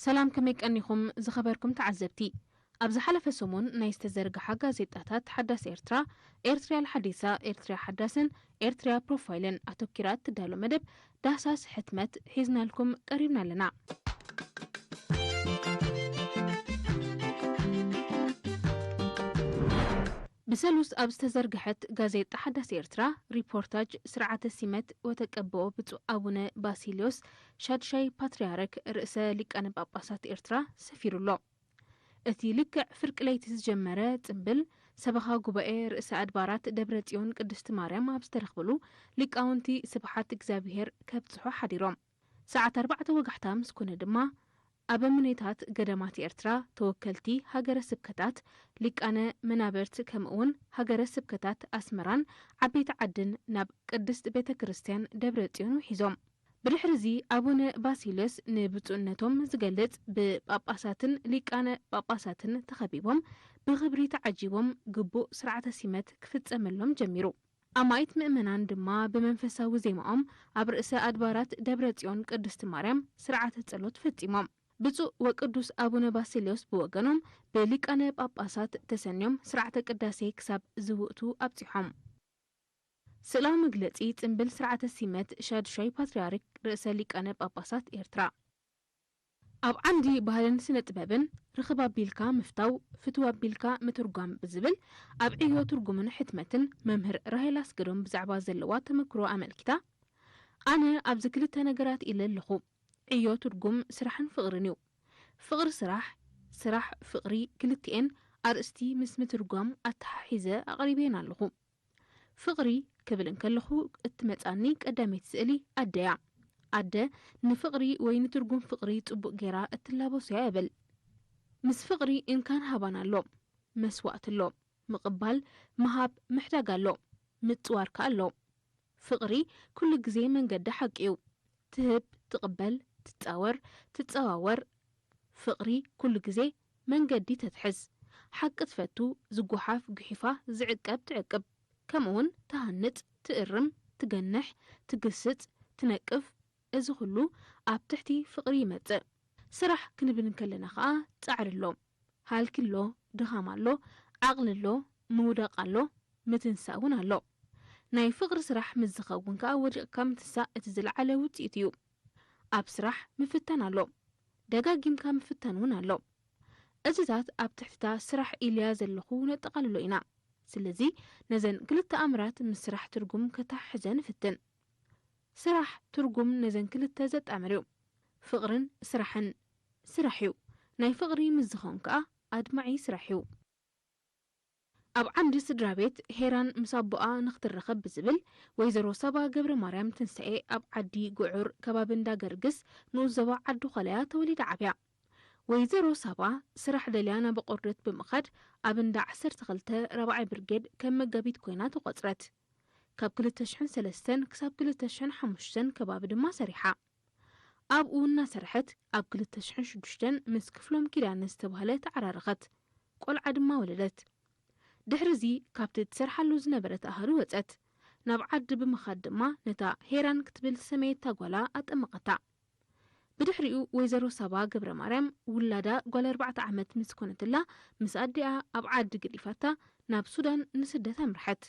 ሰላም፣ ከመይ ቀኒኹም ዝኸበርኩም ተዓዘብቲ? ኣብ ዝሓለፈ ሰሙን ናይ ዝተዘርግሓ ጋዜጣታት ሓዳስ ኤርትራ፣ ኤርትርያ ሓዲሳ፣ ኤርትርያ ሓዳስን ኤርትርያ ፕሮፋይልን ኣተኪራ እትዳሎ መደብ ዳህሳስ ሕትመት ሒዝናልኩም ቀሪብና ኣለና። ብሰሉስ ኣብ ዝተዘርግሐት ጋዜጣ ሓዳስ ኤርትራ ሪፖርታጅ ስርዓተ ሲመት ወተቀብኦ ብፁዕ ኣቡነ ባሲልዮስ ሻድሻይ ፓትርያርክ ርእሰ ሊቃነ ጳጳሳት ኤርትራ ሰፊሩ ኣሎ። እቲ ልክዕ ፍርቂ ለይቲ ዝጀመረ ጽምብል ሰበኻ ጉባኤ ርእሰ ኣድባራት ደብረ ጽዮን ቅድስቲ ማርያም ኣብ ዝተረኽብሉ ሊቃውንቲ ስብሓት እግዚኣብሔር ከብጽሑ ሓዲሮም። ሰዓት ኣርባዕተ ወጋሕታ ምስ ኮነ ድማ ኣበምኔታት ገዳማት ኤርትራ፣ ተወከልቲ ሃገረ ስብከታት፣ ሊቃነ መናብርት ከምኡውን ሃገረ ስብከታት ኣስመራን ዓበይቲ ዓድን ናብ ቅድስት ቤተ ክርስቲያን ደብረ ጽዮን ውሒዞም። ብድሕርዚ ኣቡነ ባሲልዮስ ንብፁዕነቶም ዝገልጽ ብጳጳሳትን ሊቃነ ጳጳሳትን ተኸቢቦም ብኽብሪ ተዓጂቦም ግቡእ ስርዓተ ሲመት ክፍጸመሎም ጀሚሩ። ኣማኢት ምእመናን ድማ ብመንፈሳዊ ዜማኦም ኣብ ርእሰ ኣድባራት ደብረ ጽዮን ቅድስቲ ማርያም ስርዓተ ጸሎት ፈጺሞም። ብፁዕ ወቅዱስ ኣቡነ ባሲልዮስ ብወገኖም ብሊቃነ ጳጳሳት ተሰንዮም ስርዓተ ቅዳሴ ክሳብ ዝውእቱ ኣብጺሖም። ስእላዊ መግለጺ ጽምብል ስርዓተ ሲመት ሻድሻይ ፓትርያርክ ርእሰ ሊቃነ ጳጳሳት ኤርትራ። ኣብ ዓንዲ ባህልን ስነ ጥበብን ርኽብ ኣቢልካ ምፍታው፣ ፍትው ኣቢልካ ምትርጓም ብዝብል ኣብ ዕዮ ትርጉምን ሕትመትን መምህር ራሄል ኣስገዶም ብዛዕባ ዘለዋ ተመክሮ ኣመልኪታ፣ ኣነ ኣብዚ ክልተ ነገራት ኢለ ኣለኹ። ዕዮ ትርጉም ስራሕን ፍቕርን እዩ። ፍቕሪ ስራሕ፣ ስራሕ ፍቕሪ ክልቲኤን ኣርእስቲ ምስ ምትርጓም ኣተሓሒዘ ኣቕሪበየን ኣለኹ። ፍቕሪ ክብል እንከለኹ እትመጻኒ ቀዳመይቲ ስእሊ ኣደ እያ። ኣደ ንፍቕሪ ወይ ንትርጉም ፍቕሪ ጽቡቕ ጌራ እትላበሶ እያ እብል። ምስ ፍቕሪ እንካን ሃባን ኣሎ፣ መስዋእቲ ኣሎ፣ ምቕባል፣ ምሃብ፣ ምሕዳግ ኣሎ፣ ምጽዋር ከኣ ኣሎ። ፍቕሪ ኩሉ ግዜ መንገዲ ሓቂ እዩ። ትህብ፣ ትቕበል፣ ትጻወር፣ ትጸዋወር። ፍቕሪ ኩሉ ግዜ መንገዲ ተትሕዝ። ሓቂ ትፈቱ፣ ዝጓሓፍ ጉሒፋ፣ ዝዕቀብ ትዕቅብ። ከምኡውን ትሃንጽ፣ ትእርም፣ ትገንሕ፣ ትግስጽ፣ ትነቅፍ። እዚ ኩሉ ኣብ ትሕቲ ፍቕሪ ይመጽእ። ስራሕ ክንብል እንከለና ኸኣ ጻዕሪ ኣሎ፣ ሃልኪ ኣሎ፣ ድኻም ኣሎ፣ ዓቕሊ ኣሎ፣ ምውዳቕ ኣሎ፣ ምትንሳእ እውን ኣሎ። ናይ ፍቕሪ ስራሕ ምስ ዝኸውን ከኣ ወዲቕካ ምትንሳእ እቲ ዝለዓለ ውጽኢት እዩ። ኣብ ስራሕ ምፍታን ኣሎ፣ ደጋጊምካ ምፍታን እውን ኣሎ። እዚታት ኣብ ትሕቲ እታ ስራሕ ኢለያ ዘለኹ ነጠቓልሎ ኢና። ስለዚ ነዘን ክልተ ኣምራት ምስ ስራሕ ትርጉም ከተሓሕዘ ንፍትን። ስራሕ ትርጉም ነዘን ክልተ ዘጣምር እዩ። ፍቕርን ስራሕን። ስራሕ እዩ። ናይ ፍቕሪ ምስ ዝኾን ከኣ ኣድማዒ ስራሕ እዩ። ኣብ ዓንዲ ስድራ ቤት ሄራን ምስ ኣቦኣ ንኽትራኸብ ብዝብል ወይዘሮ ሳባ ገብረ ማርያም ትንሳኤ ኣብ ዓዲ ጉዑር ከባቢ እንዳ ገርግስ ንኡስ ዞባ ዓዲ ኾለያ ተወሊዳ ዓብያ። ወይዘሮ ሳባ ስራሕ ደልያ ናብ ኣቑርደት ብምኻድ ኣብ እንዳ ዓሰርተ ክልተ ራብዓይ ብርጌድ ከም መጋቢት ኮይና ተቖጽረት። ካብ ክልተ ሽሕን ሰለስተን ክሳብ ክልተ ሽሕን ሓሙሽተን ከባቢ ድማ ሰሪሓ። ኣብኡ እናሰርሐት ኣብ ክልተ ሽሕን ሽዱሽተን ምስ ክፍሎም ኪዳነ ዝተባህለ ተዓራረኸት። ቆልዓ ድማ ወለደት። ድሕሪ እዚ ካብቲ ትሰርሓሉ ዝነበረት ኣሃዱ ወጸት። ናብ ዓዲ ብምኻድ ድማ ነታ ሄራን ክትብል ዝሰመየታ ጓላ ኣጠመቐታ። ብድሕሪኡ ወይዘሮ ሳባ ገብረ ማርያም ውላዳ ጓል ኣርባዕተ ዓመት ምስ ኮነትላ ምስ ኣዲኣ ኣብ ዓዲ ገዲፋታ ናብ ሱዳን ንስደት ኣምርሐት።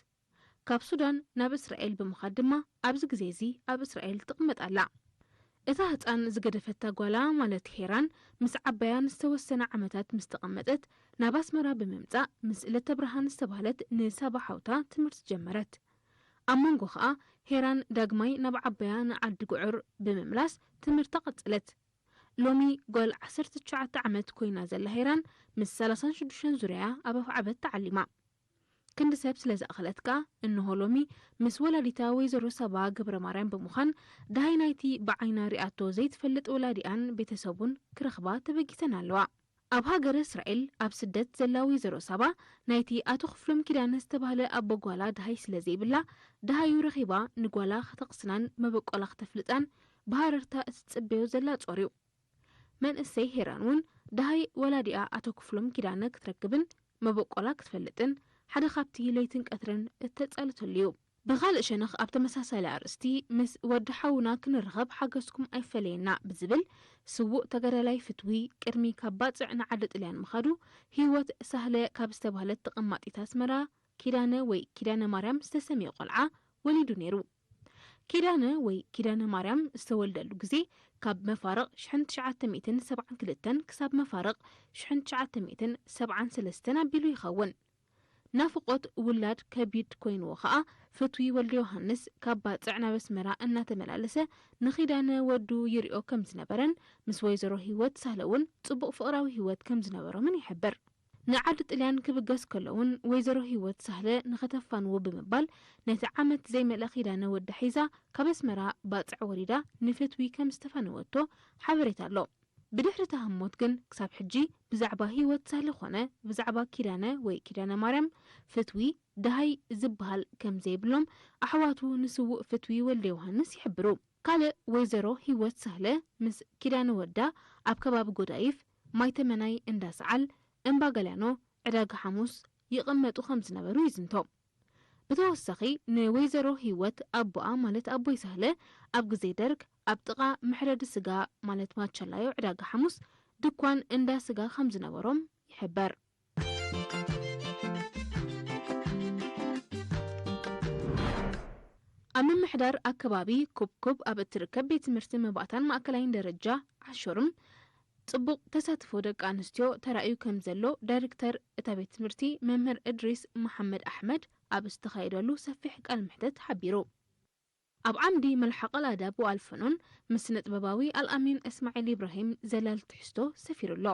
ካብ ሱዳን ናብ እስራኤል ብምኻድ ድማ ኣብዚ ግዜ እዚ ኣብ እስራኤል ትቕመጥ ኣላ። እታ ህጻን ዝገደፈታ ጓላ ማለት ሄራን ምስ ዓባያ ንዝተወሰነ ዓመታት ምስ ተቐመጠት ናብ ኣስመራ ብምምጻእ ምስ እለተ ብርሃን ዝተባህለት ንሳባ ሓውታ ትምህርቲ ጀመረት። ኣብ መንጎ ኸኣ ሄራን ዳግማይ ናብ ዓባያ ንዓዲ ጉዑር ብምምላስ ትምህርታ ቀጸለት። ሎሚ ጓል ዓሰርተ ትሽዓተ ዓመት ኮይና ዘላ ሄራን ምስ ሰላሳን ሽዱሽተን ዙርያ ኣብ ኣፍዓበት ተዓሊማ። ክንዲ ሰብ ስለ ዝኣኸለት ከኣ እንሆ ሎሚ ምስ ወላዲታ ወይዘሮ ሳባ ገብረ ማርያም ብምዃን ደሃይ ናይቲ ብዓይና ሪኣቶ ዘይትፈልጥ ወላዲኣን ቤተሰቡን ክረኽባ ተበጊሰን ኣለዋ። ኣብ ሃገረ እስራኤል ኣብ ስደት ዘላ ወይዘሮ ሳባ ናይቲ ኣቶ ክፍሎም ኪዳነ ዝተባህለ ኣቦ ጓላ ደሃይ ስለ ዘይብላ ደሃዩ ረኺባ ንጓላ ከተቕስናን መበቆላ ክተፍልጣን ብሃረርታ እትጽበዮ ዘላ ጾር እዩ። መንእሰይ ሄራን እውን ደሃይ ወላዲኣ ኣቶ ክፍሎም ኪዳነ ክትረክብን መበቆላ ክትፈልጥን ሓደ ካብቲ ለይትን ቀትርን እተጻልተሉ እዩ። ብኻልእ ሸነኽ ኣብ ተመሳሳሊ ኣርእስቲ ምስ ወዲ ሓውና ክንራኸብ ሓገዝኩም ኣይፈለየና ብዝብል ስዉእ ተጋዳላይ ፍትዊ ቅድሚ ካብ ባጽዕ ንዓዲ ጥልያን ምኻዱ ህይወት ሳህለ ካብ ዝተባህለት ተቐማጢት ኣስመራ ኪዳነ ወይ ኪዳነ ማርያም ዝተሰምየ ቆልዓ ወሊዱ ነይሩ። ኪዳነ ወይ ኪዳነ ማርያም ዝተወልደሉ ግዜ ካብ መፋርቕ ሽሕን ትሽዓተ ሚእትን ሰብዓን ክልተን ክሳብ መፋርቕ ሽሕን ትሽዓተ ሚእትን ሰብዓን ሰለስተን ኣቢሉ ይኸውን። ናፍቖት ውላድ ከቢድ ኮይንዎ ኸኣ ፍትዊ ወልደ ዮሃንስ ካብ ባጽዕ ናብ ኣስመራ እናተመላለሰ ንኺዳነ ወዱ ይሪኦ ከም ዝነበረን ምስ ወይዘሮ ህይወት ሳህለ እውን ጽቡቕ ፍቕራዊ ህይወት ከም ዝነበሮምን ይሕብር። ንዓዲ ጥልያን ክብገስ ከሎ እውን ወይዘሮ ህይወት ሳህለ ንኸተፋንዎ ብምባል ነቲ ዓመት ዘይመልአ ኺዳነ ወዳ ሒዛ ካብ ኣስመራ ባጽዕ ወሪዳ ንፍትዊ ከም ዝተፋነወቶ ሓበሬታ ኣሎ። ብድሕሪ እታ ህሞት ግን ክሳብ ሕጂ ብዛዕባ ህይወት ሳህለ ኾነ ብዛዕባ ኪዳነ ወይ ኪዳነ ማርያም ፍትዊ ደሃይ ዝበሃል ከም ዘይብሎም ኣሕዋቱ ንስዉእ ፍትዊ ወልደ ዮሃንስ ይሕብሩ። ካልእ ወይዘሮ ህይወት ሳህለ ምስ ኪዳነ ወዳ ኣብ ከባቢ ጎዳይፍ፣ ማይተመናይ፣ እንዳ ሰዓል፣ እምባ ገልያኖ፣ ዕዳጋ ሓሙስ ይቕመጡ ከም ዝነበሩ ይዝንቶ። ብተወሳኺ ንወይዘሮ ህይወት ኣቦኣ ማለት ኣቦይ ሳህለ ኣብ ግዜ ደርግ ኣብ ጥቓ መሕረዲ ስጋ ማለት ማቸላዮ ዕዳጋ ሓሙስ ድኳን እንዳ ስጋ ከም ዝነበሮም ይሕበር። ኣብ ምምሕዳር ኣከባቢ ኩብኩብ ኣብ እትርከብ ቤት ትምህርቲ መባእታን ማእከላይን ደረጃ ዓሾርም ጽቡቕ ተሳትፎ ደቂ ኣንስትዮ ተራእዩ ከም ዘሎ ዳይሬክተር እታ ቤት ትምህርቲ መምህር እድሪስ መሓመድ ኣሕመድ ኣብ ዝተኻየደሉ ሰፊሕ ቃለ መሕተት ሓቢሩ። ኣብ ዓምዲ መልሓቕ ኣልኣዳብ ወኣልፈኖን ምስ ስነጥበባዊ ኣልኣሚን እስማዒል ኢብራሂም ዘላል ትሕዝቶ ሰፊሩ ኣሎ።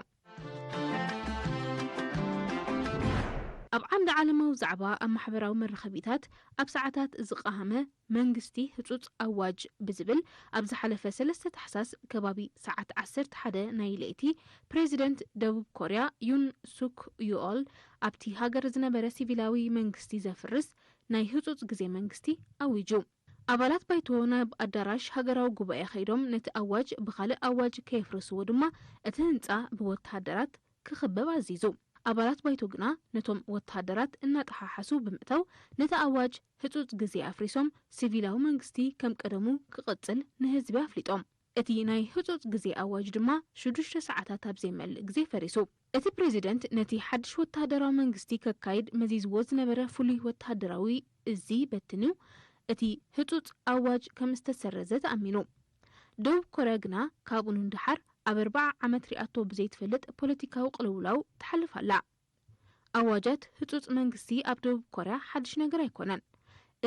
ኣብ ዓምዲ ዓለማዊ ዛዕባ ኣብ ማሕበራዊ መራኸቢታት ኣብ ሰዓታት ዝቐሃመ መንግስቲ ህጹጽ ኣዋጅ ብዝብል ኣብ ዝሓለፈ ሰለስተ ታሕሳስ ከባቢ ሰዓት ዓሰርተ ሓደ ናይ ለይቲ ፕሬዚደንት ደቡብ ኮርያ ዩን ሱክ ዩኦል ኣብቲ ሃገር ዝነበረ ሲቪላዊ መንግስቲ ዘፍርስ ናይ ህጹጽ ግዜ መንግስቲ ኣዊጁ። ኣባላት ባይቶ ናብ ኣዳራሽ ሃገራዊ ጉባኤ ከይዶም ነቲ ኣዋጅ ብኻልእ ኣዋጅ ከየፍርስዎ ድማ እቲ ህንጻ ብወተሃደራት ክኽበብ ኣዚዙ። ኣባላት ባይቶ ግና ነቶም ወተሃደራት እናጠሓሓሱ ብምእታው ነቲ ኣዋጅ ህጹጽ ግዜ ኣፍሪሶም ሲቪላዊ መንግስቲ ከም ቀደሙ ክቕጽል ንህዝቢ ኣፍሊጦም። እቲ ናይ ህጹጽ ግዜ ኣዋጅ ድማ ሽዱሽተ ሰዓታት ኣብ ዘይመልእ ግዜ ፈሪሱ። እቲ ፕሬዚደንት ነቲ ሓድሽ ወተሃደራዊ መንግስቲ ከካይድ መዚዝዎ ዝነበረ ፍሉይ ወተሃደራዊ እዚ በትንዩ እቲ ህጹጽ ኣዋጅ ከም ዝተሰረዘ ተኣሚኑ። ደቡብ ኮርያ ግና ካብኡ ንደሓር ኣብ ኣርብዓ ዓመት ሪኣቶ ብዘይትፈልጥ ፖለቲካዊ ቅልውላው ትሓልፍ ኣላ። ኣዋጃት ህጹጽ መንግስቲ ኣብ ደቡብ ኮርያ ሓድሽ ነገር ኣይኮነን።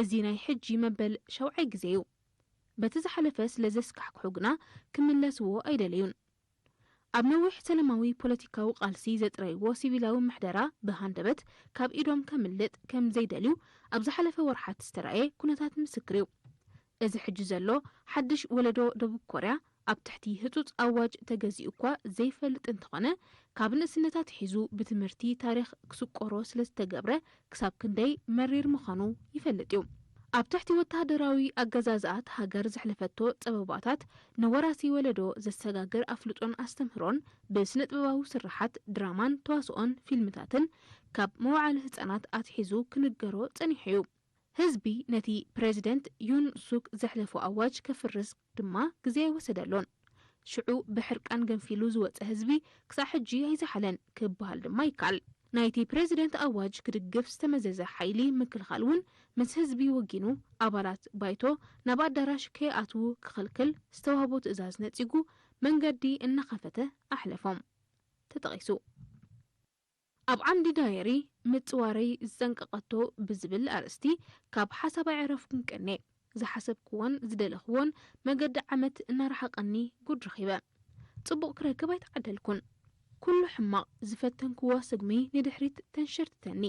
እዚ ናይ ሕጂ መበል ሸውዓይ ግዜ እዩ። በቲ ዝሓለፈ ስለ ዘስካሕክሑ ግና ክምለስዎ ኣይደለዩን። ኣብ ነዊሕ ሰላማዊ ፖለቲካዊ ቃልሲ ዘጥረይዎ ሲቪላዊ ምሕደራ ብሃንደበት ካብ ኢዶም ከምልጥ ከም ዘይደልዩ ኣብ ዝሓለፈ ወርሓት ዝተራእየ ኩነታት ምስክር እዩ። እዚ ሕጂ ዘሎ ሓድሽ ወለዶ ደቡብ ኮርያ ኣብ ትሕቲ ህጹጽ ኣዋጅ ተገዚኡ እኳ ዘይፈልጥ እንተኾነ፣ ካብ ንእስነት ኣትሒዙ ብትምህርቲ ታሪኽ ክስቆሮ ስለ ዝተገብረ ክሳብ ክንደይ መሪር ምዃኑ ይፈልጥ እዩ። ኣብ ትሕቲ ወተሃደራዊ ኣገዛዝኣት ሃገር ዘሕለፈቶ ጸበባታት ንወራሲ ወለዶ ዘሰጋግር ኣፍልጦን ኣስተምህሮን ብስነ ጥበባዊ ስርሓት ድራማን ተዋስኦን ፊልምታትን ካብ መዋዕለ ህጻናት ኣትሒዙ ክንገሮ ጸኒሑ እዩ። ህዝቢ ነቲ ፕረዚደንት ዩን ሱክ ዘሕለፎ ኣዋጅ ከፍርስ ድማ ግዜ ኣይወሰደሎን። ሽዑ ብሕርቃን ገንፊሉ ዝወጸ ህዝቢ ክሳዕ ሕጂ ኣይዘሓለን ክበሃል ድማ ይከኣል። ናይቲ ፕረዚደንት ኣዋጅ ክድግፍ ዝተመዘዘ ሓይሊ ምክልኻል እውን ምስ ህዝቢ ወጊኑ ኣባላት ባይቶ ናብ ኣዳራሽ ከይኣትዉ ክኽልክል ዝተዋህቦ ትእዛዝ ነጺጉ መንገዲ እናኸፈተ ኣሕለፎም። ተጠቒሱ። ኣብ ዓምዲ ዳየሪ ምጽዋረይ ዝጸንቀቐቶ ብዝብል ኣርእስቲ ካብ ሓሳብ ኣይዕረፍኩን ቀኔ ዝሓሰብክዎን ዝደለኽዎን መገዲ ዓመት እናረሓቐኒ ጉድ ረኺበ። ጽቡቕ ክረክብ ኣይተዓደልኩን። ኩሉ ሕማቕ ዝፈተንክዎ ስግሚ ንድሕሪት ተንሸርትተኒ።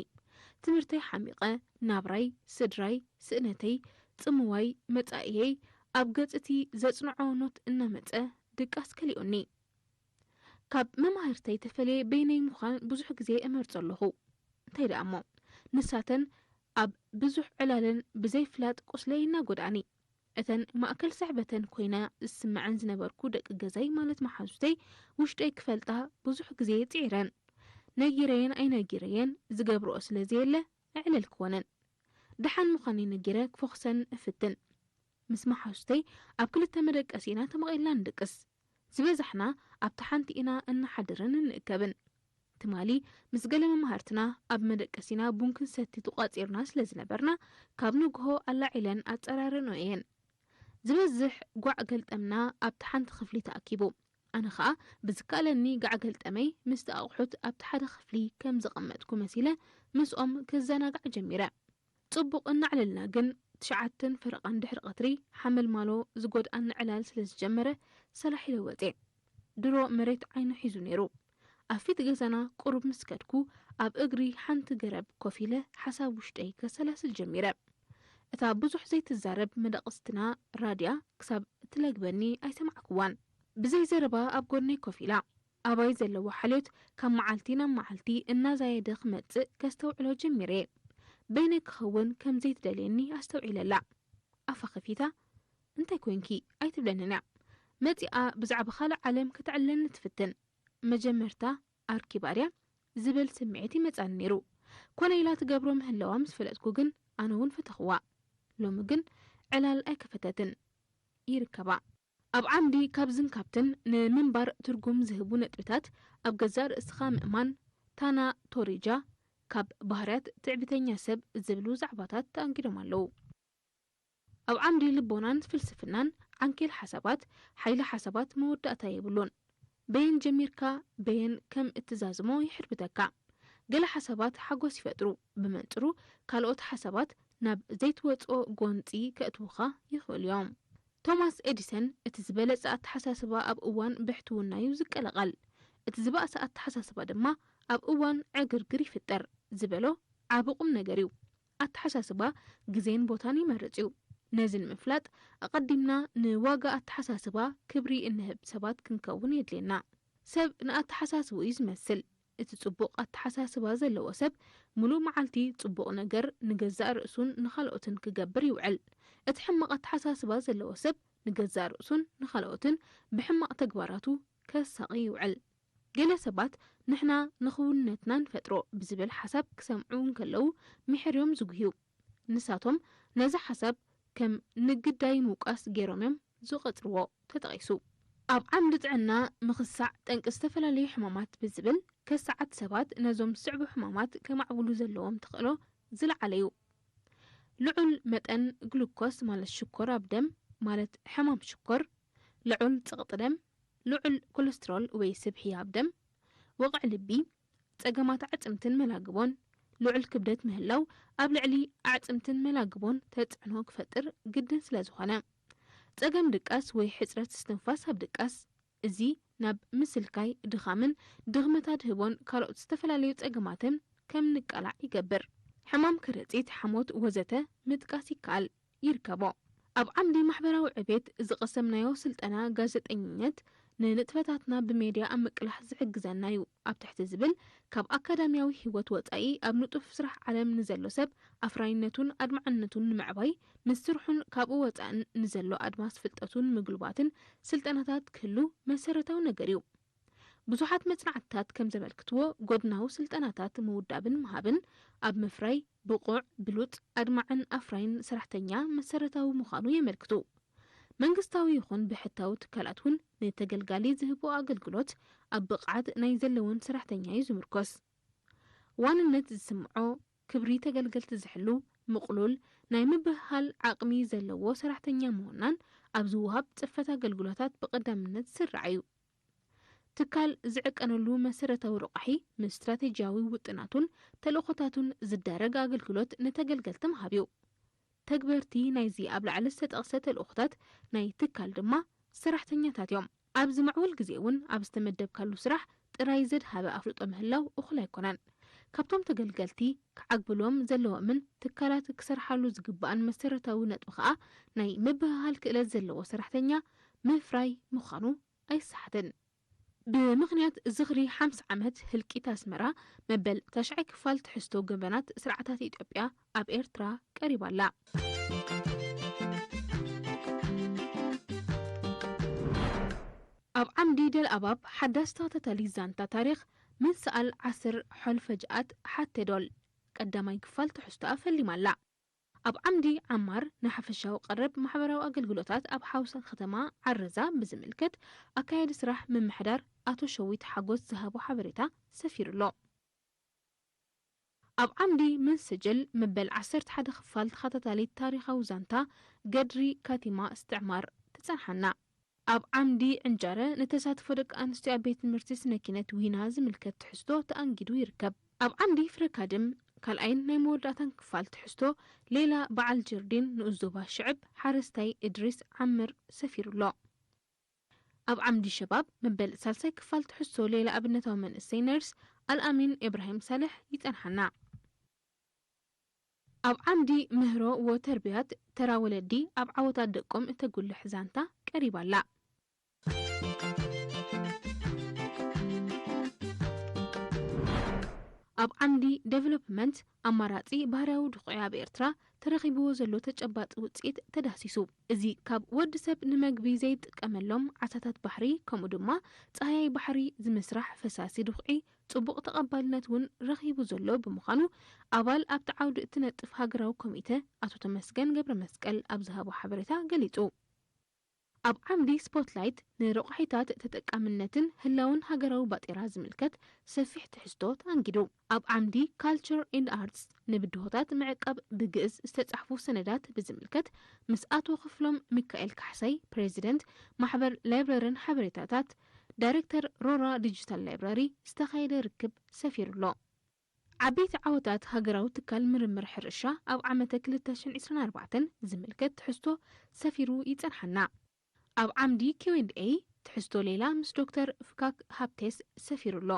ትምህርተይ ሓሚቐ፣ ናብራይ፣ ስድራይ፣ ስእነተይ፣ ጽምዋይ፣ መጻኢየይ ኣብ ገጽ እቲ ዘጽንዖ ኖት እናመጸ ድቃስ ከሊኡኒ። ካብ መማህርተይ ተፈልየ በይነይ ምዃን ብዙሕ ግዜ እመርጾ ኣለኹ። እንታይ ደኣ እሞ፣ ንሳተን ኣብ ብዙሕ ዕላለን ብዘይፍላጥ ቁስለይ እናጎድኣኒ። እተን ማእከል ስሕበተን ኮይና ዝስምዐን ዝነበርኩ ደቂ ገዛይ ማለት መሓዙተይ ውሽጠይ ክፈልጣ ብዙሕ ግዜ ጽዒረን። ነጊረየን ኣይነጊረየን ዝገብርኦ ስለ ዘየለ ኣዕለልክወንን። ደሓን ምዃነይ ነጊረ ክፈኹሰን እፍትን። ምስ መሓዙተይ ኣብ ክልተ መደቀሲ ኢና ተመቒልና ንድቅስ። ዝበዛሕና ኣብታ ሓንቲ ኢና እንሓድርን እንእከብን። ትማሊ ምስ ገለ መማህርትና ኣብ መደቀሲና ቡን ክንሰቲ ተቋጺርና ስለ ዝነበርና፣ ካብ ንግሆ ኣላዒለን ኣጸራርንኦ እየን። ዝበዝሕ ጓዕ ገልጠምና ኣብታ ሓንቲ ክፍሊ ተኣኪቡ። ኣነ ኸኣ ብዝከኣለኒ ጋዕ ገልጠመይ ምስቲ ኣቑሑት ኣብቲ ሓደ ክፍሊ ከም ዘቐመጥኩ መሲለ ምስኦም ክዘናጋዕ ጀሚረ። ጽቡቕ እናዕለልና ግን፣ ትሽዓተን ፈረቓን ድሕሪ ቀትሪ ሓመልማሎ ዝጎድኣኒ ዕላል ስለ ዝጀመረ፣ ሰላሕ ኢለ ወጼ። ድሮ መሬት ዓይኑ ሒዙ ነይሩ። ኣብ ፊት ገዛና ቁሩብ ምስ ከድኩ፣ ኣብ እግሪ ሓንቲ ገረብ ኮፍ ኢለ ሓሳብ ውሽጠይ ከሰላስል ጀሚረ። እታ ብዙሕ ዘይትዛረብ መደቀስትና ራድያ ክሳብ እትለግበኒ ኣይሰማዕክዋን። ብዘይ ዘረባ ኣብ ጎድነይ ኮፍ ኢላ፣ ኣባይ ዘለዎ ሓልዮት ካብ መዓልቲ ናብ መዓልቲ እናዛየደ ክመጽእ ከስተውዕሎ ጀሚረ። በይነይ ክኸውን ከም ዘይትደልየኒ ኣስተውዒለላ። ኣፋ ከፊታ፣ "እንታይ ኮንኪ?" ኣይትብለንን እያ። መጺኣ ብዛዕባ ካልእ ዓለም ከተዕልለኒ ትፍትን። መጀመርታ ኣርኪባ ድያ ዝብል ስምዒት ይመጻኒ ነይሩ። ኮነ ኢላ ትገብሮ ምህላዋ ምስ ፈለጥኩ ግን፣ ኣነ እውን ፈተኽዋ። ሎሚ ግን ዕላል ኣይከፈተትን። ይርከባ። ኣብ ዓምዲ ካብዝን ካብትን ንምንባር ትርጉም ዝህቡ ነጥብታት፣ ኣብ ገዛእ ርእስኻ ምእማን፣ ታና ቶሪጃ፣ ካብ ባህርያት ትዕቢተኛ ሰብ ዝብሉ ዛዕባታት ተኣንጊዶም ኣለዉ። ኣብ ዓምዲ ልቦናን ፍልስፍናን፣ ዓንኬል ሓሳባት፣ ሓይሊ ሓሳባት መወዳእታ የብሉን። በየን ጀሚርካ በየን ከም እትዛዝሞ ይሕርብተካ። ገለ ሓሳባት ሓጎስ ይፈጥሩ፣ ብመንጽሩ ካልኦት ሓሳባት ናብ ዘይትወጽኦ ጎንጺ ከእትዉኻ ይኽእሉ እዮም። ቶማስ ኤዲሰን፣ "እቲ ዝበለጸ ኣተሓሳስባ ኣብ እዋን ብሕትውና እዩ ዝቀላቐል፣ እቲ ዝበኣሰ ኣተሓሳስባ ድማ ኣብ እዋን ዕግርግር ይፍጠር" ዝበሎ ዓቢ ቁም ነገር እዩ። ኣተሓሳስባ ግዜን ቦታን ይመርጽ እዩ። ነዚ ንምፍላጥ፣ ኣቐዲምና ንዋጋ ኣተሓሳስባ ክብሪ እንህብ ሰባት ክንከውን የድልየና። ሰብ ንኣተሓሳስብኡ እዩ ዝመስል። እቲ ጽቡቕ ኣተሓሳስባ ዘለዎ ሰብ፣ ምሉእ መዓልቲ ጽቡቕ ነገር ንገዛእ ርእሱን ንኻልኦትን ክገብር ይውዕል። እቲ ሕማቕ ኣተሓሳስባ ዘለዎ ሰብ፣ ንገዛእ ርእሱን ንኻልኦትን ብሕማቕ ተግባራቱ ከሳቒ ይውዕል። ገለ ሰባት፣ "ንሕና ንኽውንነትና ንፈጥሮ" ብዝብል ሓሳብ ክሰምዑ እንከለዉ፣ ምሒር እዮም ዝጉህዩ። ንሳቶም ነዚ ሓሳብ ከም ንግዳይ ምውቃስ ገይሮም እዮም ዝቐጽርዎ ተጠቒሱ። ኣብ ዓምዲ ጥዕና፣ ምኽሳዕ ጠንቂ ዝተፈላለዩ ሕማማት ብዝብል፣ ከሳዓት ሰባት ነዞም ዝስዕቡ ሕማማት ከማዕብሉ ዘለዎም ተኽእሎ ዝለዓለ እዩ። ልዑል መጠን ግሉኮስ ማለት ሽኮር ኣብ ደም፣ ማለት ሕማም ሽኮር፣ ልዑል ጸቕጢ ደም፣ ልዑል ኮለስትሮል ወይ ስብሒ ኣብ ደም፣ ወቕዒ ልቢ፣ ጸገማት ኣዕጽምትን መላግቦን፣ ልዑል ክብደት ምህላው ኣብ ልዕሊ ኣዕጽምትን መላግቦን ተጽዕኖ ክፈጥር ግድን ስለ ዝኾነ። ጸገም ድቃስ ወይ ሕጽረት እስትንፋስ ኣብ ድቃስ፣ እዚ ናብ ምስልካይ፣ ድኻምን ድኽመት ኣድህቦን ካልኦት ዝተፈላለዩ ጸገማትን ከም ንቃላዕ ይገብር። ሕማም ከረጺት፣ ሓሞት ወዘተ ምጥቃስ ይከኣል። ይርከቦ። ኣብ ዓምዲ ማሕበራዊ ዕቤት ዝቐሰምናዮ ስልጠና ጋዜጠኝነት ንንጥፈታትና ብሜድያ ኣብ ምቅላሕ ዝሕግዘና እዩ ኣብ ትሕቲ ዝብል፣ ካብ ኣካዳሚያዊ ህይወት ወጻኢ ኣብ ንጡፍ ስራሕ ዓለም ንዘሎ ሰብ ኣፍራይነቱን ኣድማዕነቱን ንምዕባይ፣ ምስ ስርሑን ካብኡ ወጻእን ንዘሎ ኣድማስ ፍልጠቱ ንምጉልባትን ስልጠናታት ክህሉ መሰረታዊ ነገር እዩ። ብዙሓት መጽናዕትታት ከም ዘመልክትዎ፣ ጎድናዊ ስልጠናታት ምውዳብን ምሃብን ኣብ ምፍራይ ብቑዕ፣ ብሉጽ፣ ኣድማዕን ኣፍራይን ሰራሕተኛ መሰረታዊ ምዃኑ የመልክቱ። መንግስታዊ ይኹን ብሕታዊ ትካላት እውን ንተገልጋሊ ዝህቦ ኣገልግሎት ኣብ ብቕዓት ናይ ዘለዎን ሰራሕተኛ እዩ ዝምርኮስ። ዋንነት ዝስምዖ፣ ክብሪ ተገልገልቲ ዝሕሉ፣ ምቕሉል፣ ናይ ምብህሃል ዓቕሚ ዘለዎ ሰራሕተኛ ምውናን ኣብ ዝወሃብ ጽፈት ኣገልግሎታት ብቐዳምነት ዝስራዕ እዩ። ትካል ዝዕቀነሉ መሰረታዊ ረቋሒ፣ ምስ ስትራቴጂያዊ ውጥናቱን ተልእኾታቱን ዝዳረግ ኣገልግሎት ንተገልገልቲ ምሃብ እዩ። ተግበርቲ ናይዚ ኣብ ላዕሊ ዝተጠቕሰ ተልእኾታት ናይ ትካል ድማ ሰራሕተኛታት እዮም። ኣብ ዝምዕብል ግዜ እውን ኣብ ዝተመደብካሉ ስራሕ ጥራይ ዘድሃበ ኣፍልጦ ምህላው እኹል ኣይኮነን። ካብቶም ተገልገልቲ ክዓግብሎም ዘለዎምን ትካላት ክሰርሓሉ ዝግባኣን መሰረታዊ ነጥቢ ከኣ ናይ ምብህሃል ክእለት ዘለዎ ሰራሕተኛ ምፍራይ ምዃኑ ኣይሰሓትን። ብምኽንያት ዝኽሪ ሓምሳ ዓመት ህልቂት ኣስመራ፣ መበል ታሽዓይ ክፋል ትሕዝቶ ገበናት ስርዓታት ኢትዮጵያ ኣብ ኤርትራ ቀሪባ ኣላ። ኣብ ዓምዲ ደልኣባብ ሓዳስ ተኸታታሊ ዛንታ ታሪኽ፣ ምንስኣል ዓስር ሖል ፈጅኣት ሓቴዶል ቀዳማይ ክፋል ትሕዝቶኣ ፈሊማ ኣላ። ኣብ ዓምዲ ዓማር ንሓፈሻዊ ቀረብ ማሕበራዊ ኣገልግሎታት ኣብ ሓውሳ ከተማ ዓረዛ ብዝምልከት ኣካያዲ ስራሕ ምምሕዳር ኣቶ ሸዊት ሓጎስ ዝሃቦ ሓበሬታ ሰፊሩ ኣሎ። ኣብ ዓምዲ ምንስጅል መበል ዓሰርተ ሓደ ክፋል ተኸታታሊት ታሪኻዊ ዛንታ ገድሪ ካቲማ እስትዕማር ትጸንሓና። ኣብ ዓምዲ ዕንጃረ ንተሳትፎ ደቂ ኣንስትዮ ኣብ ቤት ትምህርቲ ስነ ኪነት ዊና ዝምልከት ትሕዝቶ ተኣንጊዱ ይርከብ። ኣብ ዓምዲ ፍረካድም ካልኣይን ናይ መወዳእታን ክፋል ትሕዝቶ ሌላ በዓል ጀርዲን ንኡስ ዞባ ሽዕብ ሓረስታይ እድሪስ ዓምር ሰፊሩ ኣሎ። ኣብ ዓምዲ ሸባብ መበል ሳልሳይ ክፋል ትሕዝቶ ሌላ ኣብነታዊ መንእሰይ ነርስ ኣልኣሚን ኢብራሂም ሳልሕ ይጸንሓና። ኣብ ዓምዲ ምህሮ ወተርቢያት ተራ ወለዲ ኣብ ዓወታት ደቆም እተጉልሕ ዛንታ ቀሪባ ኣላ። ኣብ ዓምዲ ዴቨሎፕመንት ኣማራጺ ባህርያዊ ድኹዒ ኣብ ኤርትራ ተረኺብዎ ዘሎ ተጨባጢ ውጽኢት ተዳህሲሱ። እዚ ካብ ወዲ ሰብ ንመግቢ ዘይጥቀመሎም ዓሳታት ባሕሪ ከምኡ ድማ ጻህያይ ባሕሪ ዝምስራሕ ፈሳሲ ድኹዒ ጽቡቕ ተቐባልነት እውን ረኺቡ ዘሎ ብምዃኑ ኣባል ኣብቲ ዓውዲ እትነጥፍ ሃገራዊ ኮሚተ ኣቶ ተመስገን ገብረ መስቀል ኣብ ዝሃቦ ሓበሬታ ገሊጹ። ኣብ ዓምዲ ስፖትላይት ንረቑሒታት ተጠቃምነትን ህላውን ሃገራዊ ባጤራ ዝምልከት ሰፊሕ ትሕዝቶ ተኣንጊዱ። ኣብ ዓምዲ ካልቸር ኤንድ ኣርትስ ንብድሆታት ምዕቃብ ብግእዝ ዝተጻሕፉ ሰነዳት ብዝምልከት ምስ ኣቶ ክፍሎም ሚካኤል ካሕሳይ ፕሬዚደንት ማሕበር ላይብረርን ሓበሬታታት ዳይሬክተር ሮራ ዲጂታል ላይብረሪ ዝተኻየደ ርክብ ሰፊሩ ኣሎ። ዓበይቲ ዓወታት ሃገራዊ ትካል ምርምር ሕርሻ ኣብ ዓመተ ክልተ ሽሕን ዕስራን ኣርባዕተን ዝምልከት ትሕዝቶ ሰፊሩ ይጸንሓና። ኣብ ዓምዲ ኪው ኤንድ ኤይ ትሕዝቶ ሌላ ምስ ዶክተር ፍካክ ሃብቴስ ሰፊሩ ኣሎ።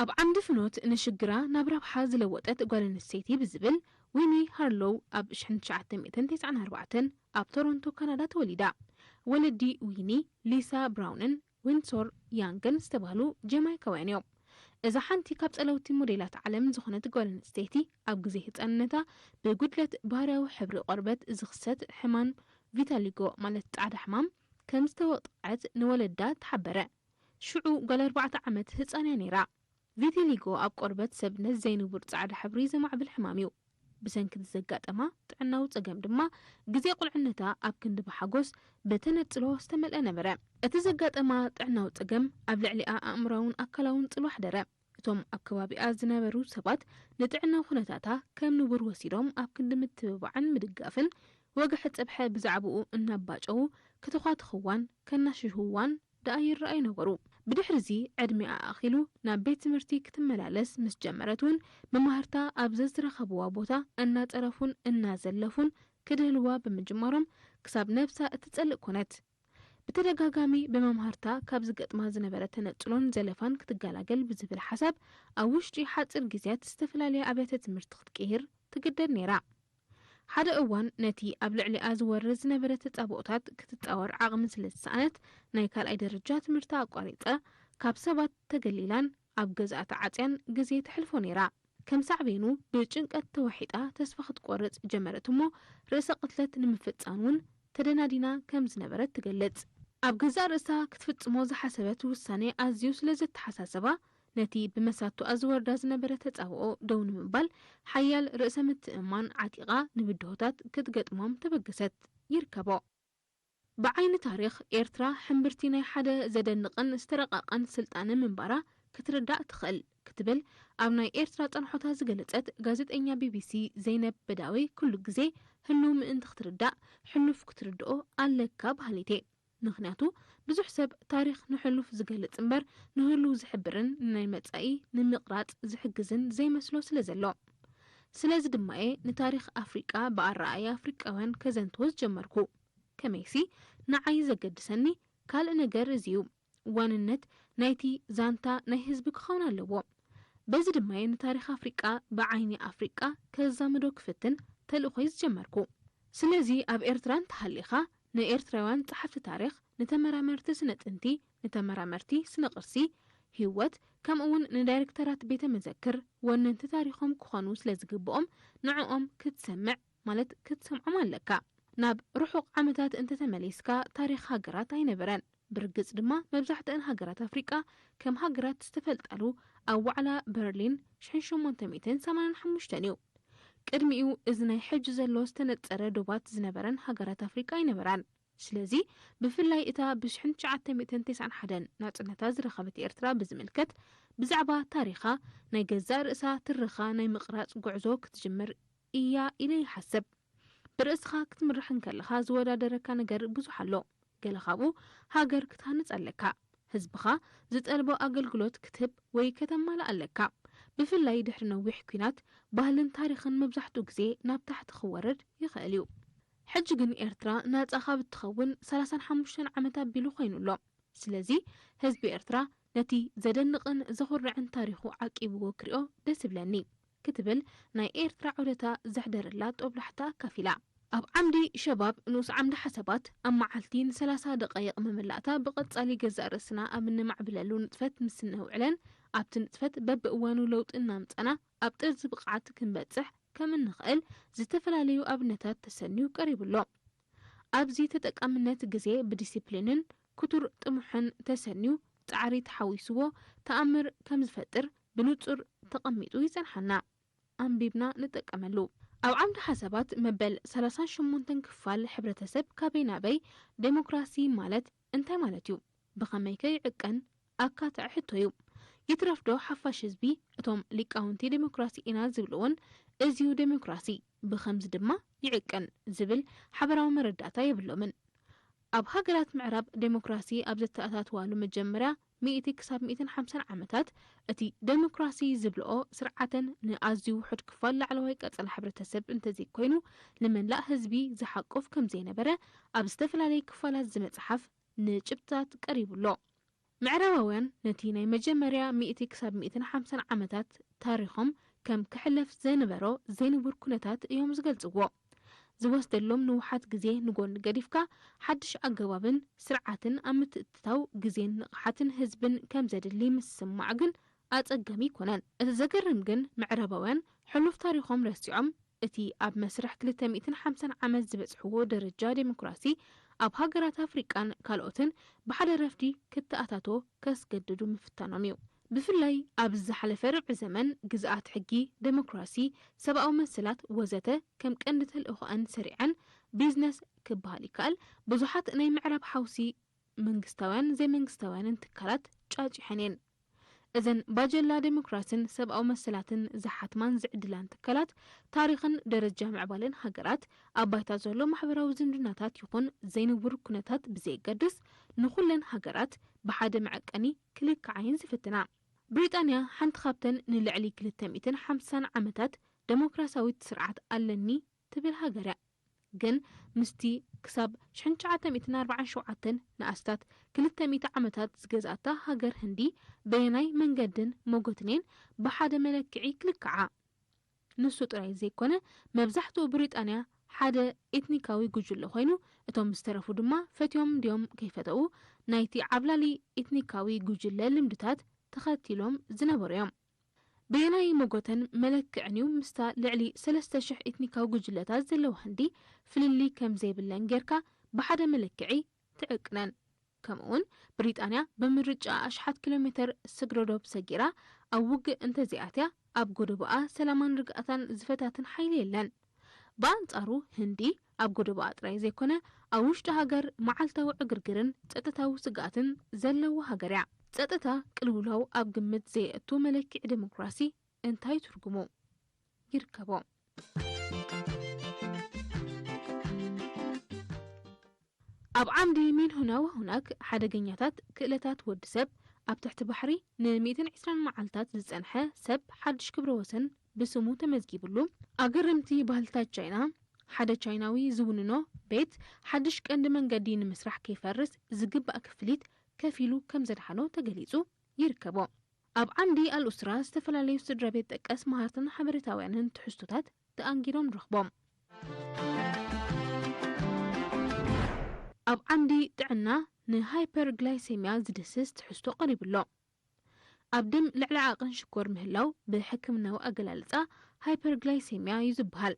ኣብ ዓምዲ ፍኖት ንሽግራ ናብ ረብሓ ዝለወጠት ጓል ኣንስተይቲ ብዝብል ዊኒ ሃርሎው ኣብ ሽሕን ትሽዓተ ሚእትን ተስዓን ኣርባዕተን ኣብ ቶሮንቶ ካናዳ ተወሊዳ። ወለዲ ዊኒ ሊሳ ብራውንን ዊንሶር ያንግን ዝተባህሉ ጀማይካውያን እዮም። እዛ ሓንቲ ካብ ጸለውቲ ሞዴላት ዓለም ዝኾነት ጓል ኣንስተይቲ ኣብ ግዜ ህጻንነታ ብጉድለት ባህርያዊ ሕብሪ ቆርበት ዝኽሰት ሕማም ቪታሊጎ ማለት ጻዕዳ ሕማም ከም ዝተወቕዐት ንወለዳ ተሓበረ። ሽዑ ጓል ኣርባዕተ ዓመት ህጻን እያ ነይራ። ቪቲሊጎ ኣብ ቆርበት ሰብ ነዚ ዘይንቡር ጻዕዳ ሕብሪ ዘማዕብል ሕማም እዩ። ብሰንኪ እቲ ዘጋጠማ ጥዕናዊ ጸገም ድማ ግዜ ቁልዕነታ ኣብ ክንዲ ብሓጎስ ብተነጽሎ ዝተመልአ ነበረ። እቲ ዘጋጠማ ጥዕናዊ ጸገም ኣብ ልዕሊኣ ኣእምራውን ኣካላውን ጽልዋ ኣሕደረ። እቶም ኣብ ከባቢኣ ዝነበሩ ሰባት ንጥዕናዊ ኩነታታ ከም ንቡር ወሲዶም ኣብ ክንዲ ምትብባዕን ምድጋፍን ወግሐ ጸብሐ ብዛዕባኡ እናባጨዉ ከተዃትኽዋን ከናሽህዋን ደኣ ይረኣዩ ነበሩ። ብድሕርዚ ዕድሚኣ ኣኺሉ ናብ ቤት ትምህርቲ ክትመላለስ ምስ ጀመረት እውን መማህርታ ኣብ ዘዝረኸብዋ ቦታ እናጸረፉን እናዘለፉን ክድህልዋ ብምጅማሮም ክሳብ ነብሳ እትጸልእ ኮነት። ብተደጋጋሚ ብመማህርታ ካብ ዝገጥማ ዝነበረ ተነጽሎን ዘለፋን ክትገላገል ብዝብል ሓሳብ ኣብ ውሽጢ ሓጺር ግዜያት ዝተፈላለያ ኣብያተ ትምህርቲ ክትቅይር ትግደድ ነይራ። ሓደ እዋን ነቲ ኣብ ልዕሊኣ ዝወርድ ዝነበረ ተጻብኦታት ክትጻወር ዓቕሚ ስለ ዝሰኣነት ናይ ካልኣይ ደረጃ ትምህርታ ኣቋሪጻ ካብ ሰባት ተገሊላን ኣብ ገዝኣ ተዓጽያን ግዜ ተሕልፎ ነይራ። ከም ሳዕቤኑ ብጭንቀት ተዋሒጣ ተስፋ ክትቆርጽ ጀመረት እሞ ርእሰ ቅትለት ንምፍጻም እውን ተደናዲና ከም ዝነበረት ትገልጽ። ኣብ ገዛእ ርእሳ ክትፍጽሞ ዝሓሰበት ውሳኔ ኣዝዩ ስለ ዘተሓሳሰባ ነቲ ብመሳቱኣ ዝወርዳ ዝነበረ ተጻብኦ ደው ንምባል ሓያል ርእሰ ምትእምማን ዓጢቓ ንብድሆታት ክትገጥሞም ተበገሰት። ይርከቦ። ብዓይኒ ታሪኽ ኤርትራ ሕምብርቲ ናይ ሓደ ዘደንቕን ዝተረቐቐን ስልጣነ ምንባራ ክትርዳእ ትኽእል ክትብል ኣብ ናይ ኤርትራ ጸንሖታ ዝገለጸት ጋዜጠኛ ቢቢሲ ዘይነብ በዳዊ ኩሉ ግዜ ህልው ምእንቲ ክትርዳእ ሕሉፍ ክትርድኦ ኣለካ በሃሊት እየ። ምኽንያቱ ብዙሕ ሰብ ታሪኽ ንሕሉፍ ዝገልጽ እምበር ንህልው ዝሕብርን ንናይ መጻኢ ንምቕራጽ ዝሕግዝን ዘይመስሎ ስለ ዘሎ። ስለዚ ድማ እየ ንታሪኽ ኣፍሪቃ ብኣረኣእያ ኣፍሪቃውያን ከዘንትዎ ዝጀመርኩ። ከመይሲ ንዓይ ዘገድሰኒ ካልእ ነገር እዚ እዩ። ዋንነት ናይቲ ዛንታ ናይ ህዝቢ ክኸውን ኣለዎ። በዚ ድማ እየ ንታሪኽ ኣፍሪቃ ብዓይኒ ኣፍሪቃ ከዛምዶ ክፍትን ተልእኾይ ዝጀመርኩ። ስለዚ ኣብ ኤርትራ እንተሃሊኻ ንኤርትራውያን ጸሓፍቲ ታሪኽ፣ ንተመራመርቲ ስነ ጥንቲ፣ ንተመራመርቲ ስነ ቅርሲ ህይወት ከምኡ እውን ንዳይሬክተራት ቤተ መዘክር ወነንቲ ታሪኾም ክኾኑ ስለ ዝግብኦም ንዕኦም ክትሰምዕ ማለት ክትሰምዖም ኣለካ። ናብ ርሑቕ ዓመታት እንተተመሊስካ ታሪኽ ሃገራት ኣይነበረን። ብርግጽ ድማ መብዛሕትአን ሃገራት ኣፍሪቃ ከም ሃገራት ዝተፈልጣሉ ኣብ ዋዕላ በርሊን ሽሕን ሸሞንተ ሚእትን ሰማንያን ሓሙሽተን እዩ። ቅድሚኡ እዚ ናይ ሕጂ ዘሎ ዝተነጸረ ዶባት ዝነበረን ሃገራት ኣፍሪቃ ኣይነበራን። ስለዚ ብፍላይ እታ ብ ሽሕን ትሽዓተ ሚእትን ተስዓን ሓደን ናጽነታ ዝረኸበት ኤርትራ ብዝምልከት ብዛዕባ ታሪኻ ናይ ገዛእ ርእሳ ትርኻ ናይ ምቕራጽ ጉዕዞ ክትጅምር እያ ኢለ ይሓስብ። ብርእስኻ ክትምራሕ እንከለኻ ዝወዳደረካ ነገር ብዙሕ ኣሎ። ገለ ካብኡ ሃገር ክትሃንጽ ኣለካ። ህዝብኻ ዝጠልቦ ኣገልግሎት ክትህብ ወይ ከተማልእ ኣለካ። ብፍላይ ድሕሪ ነዊሕ ኲናት ባህልን ታሪኽን መብዛሕትኡ ግዜ ናብ ታሕቲ ክወርድ ይኽእል እዩ። ሕጂ ግን ኤርትራ ናጻ ካብ እትኸውን ሰላሳን ሓሙሽተን ዓመት ኣቢሉ ኮይኑ ኣሎ። ስለዚ ህዝቢ ኤርትራ ነቲ ዘደንቕን ዘኹርዕን ታሪኹ ዓቂብዎ ክሪኦ ደስ ይብለኒ ክትብል ናይ ኤርትራ ዑደታ ዘሕደረላ ጦብላሕታ ኣካፊላ። ኣብ ዓምዲ ሸባብ ንኡስ ዓምዲ ሓሳባት ኣብ መዓልቲ ንሰላሳ ደቃይቕ መመላእታ ብቐጻሊ ገዛእ ርእስና ኣብ እነማዕብለሉ ንጥፈት ምስ ነውዕለን ኣብቲ ንጥፈት በብእዋኑ ለውጢ እናምጻና ኣብ ጥርዚ ብቕዓት ክንበጽሕ ከም እንኽእል ዝተፈላለዩ ኣብነታት ተሰንዩ ቀሪቡ ኣሎ። ኣብዚ ተጠቃምነት ግዜ ብዲሲፕሊንን ክቱር ጥሙሕን ተሰንዩ ጻዕሪ ተሓዊስዎ ተኣምር ከም ዝፈጥር ብንጹር ተቐሚጡ ይጸንሓና። ኣንቢብና ንጠቀመሉ። ኣብ ዓምዲ ሓሳባት መበል ሰላሳን ሸሞንተን ክፋል ሕብረተሰብ ካበይ ናበይ ዴሞክራሲ ማለት እንታይ ማለት እዩ? ብኸመይከ ይዕቀን? ኣካትዕ ሕቶ እዩ። ይትረፍዶ ሓፋሽ ህዝቢ እቶም ሊቃውንቲ ዴሞክራሲ ኢና ዝብልዎን እዚዩ ዴሞክራሲ ብኸምዚ ድማ ይዕቀን ዝብል ሓበራዊ መረዳእታ የብሎምን። ኣብ ሃገራት ምዕራብ ዴሞክራሲ ኣብ ዘተኣታትዋሉ መጀመርያ ሚእቲ ክሳብ ሚእትን ሓምሳን ዓመታት እቲ ዴሞክራሲ ዝብልኦ ስርዓተን ንኣዝዩ ውሑድ ክፋል ላዕለዋይ ቀጸላ ሕብረተሰብ እንተዘይኮይኑ ንመላእ ህዝቢ ዝሓቁፍ ከም ዘይነበረ ኣብ ዝተፈላለየ ክፋላት ዝመጽሓፍ ንጭብጥታት ቀሪቡ ኣሎ። ምዕራባውያን ነቲ ናይ መጀመርያ ሚእቲ ክሳብ ሚእትን ሓምሳን ዓመታት ታሪኾም ከም ክሕለፍ ዘይነበሮ ዘይንቡር ኩነታት እዮም ዝገልጽዎ። ዝወስደሎም ንውሓት ግዜ ንጎኒ ገዲፍካ ሓድሽ ኣገባብን ስርዓትን ኣብ ምትእትታው ግዜን ንቕሓትን ህዝብን ከም ዘድሊ ምስማዕ ግን ኣጸጋሚ ኣይኮነን። እቲ ዘገርም ግን ምዕራባውያን ሕሉፍ ታሪኾም ረሲዖም እቲ ኣብ መስርሕ ክልተ ሚእትን ሓምሳን ዓመት ዝበጽሕዎ ደረጃ ዴሞክራሲ ኣብ ሃገራት ኣፍሪቃን ካልኦትን ብሓደ ረፍዲ ክተኣታቶ ከስገድዱ ምፍታኖም እዩ። ብፍላይ ኣብ ዝሓለፈ ርብዒ ዘመን ግዝኣት ሕጊ፣ ዴሞክራሲ፣ ሰብኣዊ መሰላት ወዘተ ከም ቀንዲ ተልእኾኣን ሰሪዐን ቢዝነስ ክበሃል ይከኣል ብዙሓት ናይ ምዕራብ ሓውሲ መንግስታውያን ዘይመንግስታውያንን ትካላት ጫጭሐን እየን። እዘን ባጀላ ዴሞክራስን ሰብኣዊ መሰላትን ዝሓትማን ዝዕድላን ትካላት ታሪኽን ደረጃ ምዕባለን ሃገራት ኣብ ባይታ ዘሎ ማሕበራዊ ዝምድናታት ይኹን ዘይንቡር ኩነታት ብዘየገድስ ንኹለን ሃገራት ብሓደ መዐቀኒ ክልክዓየን ዝፍትና። ብሪጣንያ ሓንቲ ካብተን ንልዕሊ ክልተ ሚእትን ሓምሳን ዓመታት ዴሞክራሲያዊት ስርዓት ኣለኒ ትብል ሃገር እያ። ግን ምስቲ ክሳብ ሽሕን ትሽዓተ ሚእትን ኣርባዓን ሸውዓተን ንኣስታት ክልተ ሚእቲ ዓመታት ዝገዝኣታ ሃገር ህንዲ በየናይ መንገድን ሞገትን'የን ብሓደ መለክዒ ክልክዓ? ንሱ ጥራይ ዘይኮነ፣ መብዛሕትኡ ብሪጣንያ ሓደ ኤትኒካዊ ጉጅለ ኮይኑ፣ እቶም ዝተረፉ ድማ ፈትዮም ድዮም ከይፈተዉ ናይቲ ዓብላሊ ኤትኒካዊ ጉጅለ ልምድታት ተኸቲሎም ዝነበሩ እዮም። በየናይ መጎተን መለክዕን'ዩ ምስታ ልዕሊ ሰለስተ ሽሕ ኤትኒካዊ ጉጅለታት ዘለዋ ህንዲ ፍልልይ ከም ዘይብለን ጌርካ ብሓደ መለክዒ ትዕቅነን? ከምኡውን ብሪጣንያ ብምርጫ ኣሽሓት ኪሎ ሜተር ስግረ ዶብ ሰጊራ ኣብ ውግእ እንተዘይኣትያ ኣብ ጎደቦኣ ሰላማን ርግኣታን ዝፈታትን ሓይሊ የለን። ብኣንጻሩ ህንዲ ኣብ ጎደቦኣ ጥራይ ዘይኮነ ኣብ ውሽጢ ሃገር መዓልታዊ ዕግርግርን ጸጥታዊ ስግኣትን ዘለዋ ሃገር እያ። ጸጥታ ቅልውላው ኣብ ግምት ዘየእቱ መለክዒ ዴሞክራሲ እንታይ ትርጉሙ? ይርከቦ። ኣብ ዓምዲ ሚንሁና ወሁናክ ሓደገኛታት ክእለታት ወዲ ሰብ ኣብ ትሕቲ ባሕሪ ን ሚእትን ዕስራን መዓልታት ዝጸንሐ ሰብ ሓድሽ ክብረ ወሰን ብስሙ ተመዝጊብሉ። ኣገረምቲ ባህልታት ቻይና ሓደ ቻይናዊ ዝውንኖ ቤት ሓድሽ ቀንዲ መንገዲ ንምስራሕ ከይፈርስ ዝግባእ ክፍሊት ከፊሉ ከም ዘድሓኖ ተገሊጹ ይርከቦ። ኣብ ዓምዲ ኣልኡስራ ዝተፈላለዩ ስድራ ቤት ጠቀስ መሃርትን ሓበሬታውያንን ትሕዝቶታት ተኣንጊዶም ንረኽቦም። ኣብ ዓምዲ ጥዕና ንሃይፐርግላይሴሚያ ዝድህስስ ትሕዝቶ ቀሪቡ ኣሎ። ኣብ ደም ልዕሊ ዓቕን ሽኮር ምህላው ብሕክምናዊ ኣገላልጻ ሃይፐርግላይሴሚያ እዩ ዝበሃል።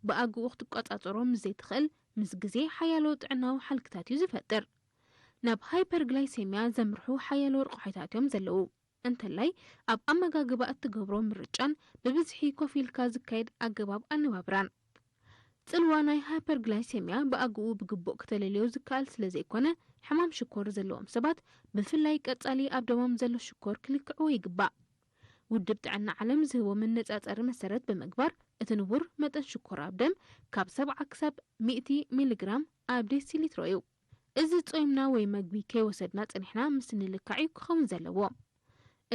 ብኣግኡ ክትቆጻጸሮ ምስ ዘይትኽእል ምስ ግዜ ሓያሎ ጥዕናዊ ሓልክታት እዩ ዝፈጥር። ናብ ሃይፐርግላይሴሚያ ዘምርሑ ሓያሎ ረቑሒታት እዮም ዘለዉ። እንተላይ ኣብ ኣመጋግባ እትገብሮ ምርጫን ብብዝሒ ኮፍ ኢልካ ዝካየድ ኣገባብ ኣነባብራን። ጽልዋ ናይ ሃይፐርግላይሴሚያ ብኣግኡ ብግቡእ ክተለልዮ ዝከኣል ስለ ዘይኮነ፣ ሕማም ሽኮር ዘለዎም ሰባት ብፍላይ ቀጻሊ ኣብ ደሞም ዘሎ ሽኮር ክልክዕዎ ይግባእ። ውድብ ጥዕና ዓለም ዝህቦ መነጻጸሪ መሰረት ብምግባር፣ እቲ ንቡር መጠን ሽኮር ኣብ ደም ካብ ሰብዓ ክሳብ ሚእቲ ሚሊግራም ኣብ ዴሲሊትሮ እዩ። እዚ ጾይምና ወይ መግቢ ከይወሰድና ጸኒሕና ምስ እንልካዕ እዩ ክኸውን ዘለዎ።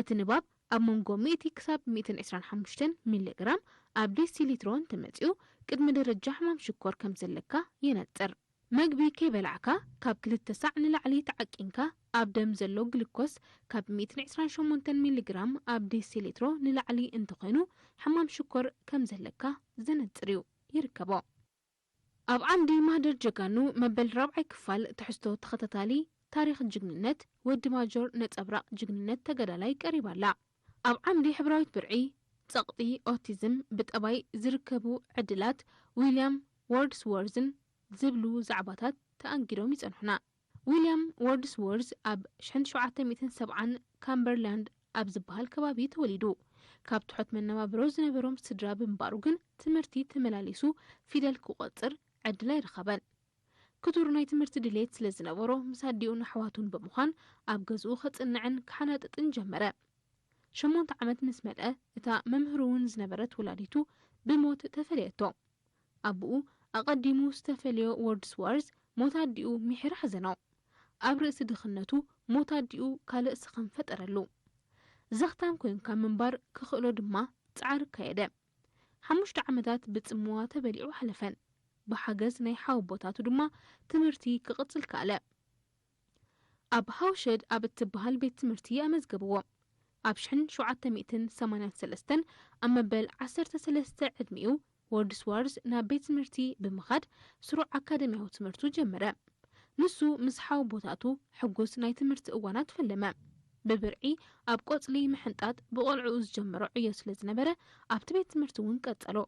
እቲ ንባብ ኣብ መንጎ ሚእቲ ክሳብ ሚእትን ዕስራን ሓሙሽተን ሚሊግራም ኣብ ዴሲሊትሮ እንተመጺኡ፣ ቅድሚ ደረጃ ሕማም ሽኮር ከም ዘለካ የነጽር። መግቢ ከይበላዕካ ካብ ክልተ ሳዕ ንላዕሊ ተዓቂንካ፣ ኣብ ደም ዘሎ ግሉኮስ ካብ ሚእትን ዕስራን ሸሞንተን ሚሊግራም ኣብ ዴሲሊትሮ ንላዕሊ እንተኾይኑ፣ ሕማም ሽኮር ከም ዘለካ ዘነጽር እዩ። ይርከቦ። ኣብ ዓምዲ ማህደር ጀጋኑ መበል ራብዓይ ክፋል ትሕዝቶ ተኸታታሊ ታሪኽ ጅግንነት ወዲ ማጆር ነጸብራቕ ጅግንነት ተጋዳላይ ቀሪባ ኣላ። ኣብ ዓምዲ ሕብራዊት ብርዒ፣ ጸቕጢ፣ ኦቲዝም፣ ብጠባይ ዝርከቡ ዕድላት፣ ዊልያም ወርድስወርዝን ዝብሉ ዛዕባታት ተኣንጊዶም ይጸንሑና። ዊልያም ወርድስወርዝ ኣብ ሽሕን ሸውዓተ ሚእትን ሰብዓን ካምበርላንድ ኣብ ዝበሃል ከባቢ ተወሊዱ። ካብ ትሑት መነባብሮ ዝነበሮም ስድራ ብምንባሩ ግን ትምህርቲ ተመላሊሱ ፊደል ክቖጽር ዕድል ኣይረኸበን። ክቱር ናይ ትምህርቲ ድሌት ስለ ዝነበሮ ምስ ኣዲኡን ኣሕዋቱን ብምዃን ኣብ ገዝኡ ከጽንዕን ክሓናጥጥን ጀመረ። ሸሞንተ ዓመት ምስ መልአ እታ መምህሩ እውን ዝነበረት ወላዲቱ ብሞት ተፈለየቶ። ኣቦኡ ኣቐዲሙ ዝተፈልዮ ወርድስወርዝ ሞት ኣዲኡ ምሒር ሓዘኖ። ኣብ ርእሲ ድኽነቱ ሞት ኣዲኡ ካልእ ስኸም ፈጠረሉ። ዘኽታም ኮይንካ ምንባር ክኽእሎ ድማ ጻዕሪ ኣካየደ። ሓሙሽተ ዓመታት ብጽምዋ ተበሊዑ ሓለፈን። ብሓገዝ ናይ ሓወቦታቱ ድማ ትምህርቲ ክቕጽል ከኣለ። ኣብ ሃውሸድ ኣብ እትበሃል ቤት ትምህርቲ ኣመዝገብዎ። ኣብ ሽሕን ሸውዓተ ሚእትን ሰማንያን ሰለስተን ኣብ መበል ዓሰርተ ሰለስተ ዕድሚኡ ወርድስወርዝ ናብ ቤት ትምህርቲ ብምኻድ ስሩዕ ኣካደምያዊ ትምህርቱ ጀመረ። ንሱ ምስ ሓወቦታቱ ሕጉስ ናይ ትምህርቲ እዋናት ፈለመ። ብብርዒ ኣብ ቆጽሊ ምሕንጣጥ ብቖልዕኡ ዝጀመሮ ዕዮ ስለ ዝነበረ ኣብቲ ቤት ትምህርቲ እውን ቀጸሎ።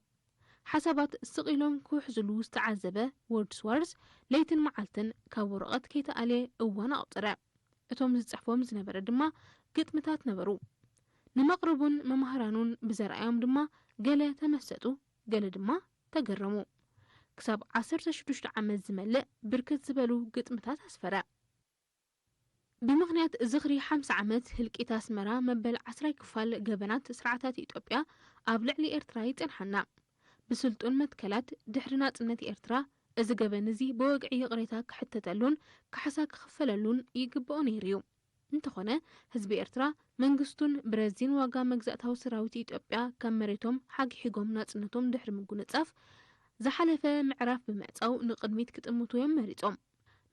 ሓሳባት ስቕ ኢሎም ክውሕዝሉ ዝተዓዘበ ወርድስወርዝ ለይትን መዓልትን ካብ ወረቐት ከይተኣልየ እዋን ኣቑጸረ። እቶም ዝጽሕፎም ዝነበረ ድማ ግጥምታት ነበሩ። ንመቕርቡን መማህራኑን ብዘርኣዮም ድማ ገለ ተመሰጡ፣ ገለ ድማ ተገረሙ። ክሳብ ዓሰርተ ሽዱሽተ ዓመት ዝመልእ ብርክት ዝበሉ ግጥምታት ኣስፈረ። ብምኽንያት ዝኽሪ ሓምሳ ዓመት ህልቂት ኣስመራ መበል ዓስራይ ክፋል ገበናት ስርዓታት ኢትዮጵያ ኣብ ልዕሊ ኤርትራ ይጸንሓና። ብስልጡን መትከላት ድሕሪ ናጽነት ኤርትራ እዚ ገበን እዚ ብወግዒ ይቕሬታ ክሕተተሉን ካሕሳ ክኽፈለሉን ይግብኦ ነይሩ እዩ። እንተኾነ ህዝቢ ኤርትራ መንግስቱን ብረዚን ዋጋ መግዛእታዊ ሰራዊት ኢትዮጵያ ካብ መሬቶም ሓግሒጎም ናጽነቶም ድሕሪ ምጉንጻፍ ዝሓለፈ ምዕራፍ ብምዕጻው ንቕድሚት ክጥምቱ እዮም መሪጾም።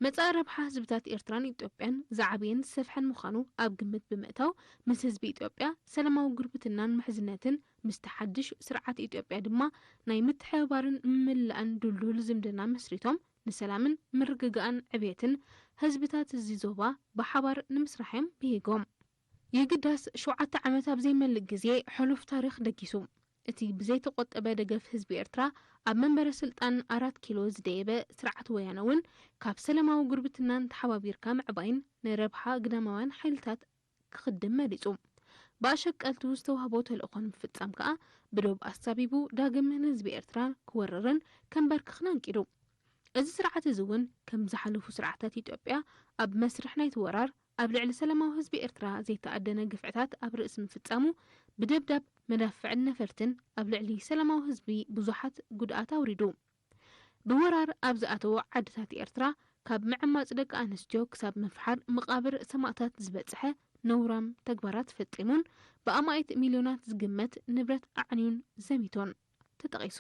መጻኢ ረብሓ ህዝብታት ኤርትራን ኢትዮጵያን ዝዓበየን ዝሰፍሐን ምዃኑ ኣብ ግምት ብምእታው፣ ምስ ህዝቢ ኢትዮጵያ ሰላማዊ ጉርብትናን ምሕዝነትን፣ ምስቲ ሓድሽ ስርዓት ኢትዮጵያ ድማ ናይ ምትሕብባርን ምምላእን ድልዱል ዝምድና መስሪቶም፣ ንሰላምን ምርግጋእን ዕብየትን ህዝብታት እዚ ዞባ ብሓባር ንምስራሕ እዮም ብሂጎም። የግዳስ ሸውዓተ ዓመት ኣብ ዘይመልእ ግዜ ሕሉፍ ታሪኽ ደጊሱ። እቲ ብዘይተቖጠበ ደገፍ ህዝቢ ኤርትራ ኣብ መንበረ ስልጣን ኣራት ኪሎ ዝደየበ ስርዓት ወያነ እውን ካብ ሰላማዊ ጉርብትናን ተሓባቢርካ ምዕባይን ንረብሓ ግዳማውያን ሓይልታት ክኽድም መሪጹ። ብኣሸቀልቱ ዝተዋህቦ ተልእኾ ንምፍጻም ከኣ ብዶብ ኣሳቢቡ ዳግም ንህዝቢ ኤርትራ ክወርርን ከንበርክኽን ኣንቂዱ። እዚ ስርዓት እዚ እውን ከም ዝሓለፉ ስርዓታት ኢትዮጵያ ኣብ መስርሕ ናይቲ ወራር ኣብ ልዕሊ ሰላማዊ ህዝቢ ኤርትራ ዘይተኣደነ ግፍዕታት ኣብ ርእሲ ምፍጻሙ ብደብዳብ መዳፍዕን ነፈርትን ኣብ ልዕሊ ሰላማዊ ህዝቢ ብዙሓት ጉድኣት ኣውሪዱ። ብወራር ኣብ ዝኣተዎ ዓድታት ኤርትራ ካብ ምዕማጽ ደቂ ኣንስትዮ ክሳብ ምፍሓር መቓብር ሰማእታት ዝበጽሐ ነውራም ተግባራት ፈጺሙን ብኣማኢት ሚልዮናት ዝግመት ንብረት ኣዕንዩን ዘሚቶን ተጠቒሱ።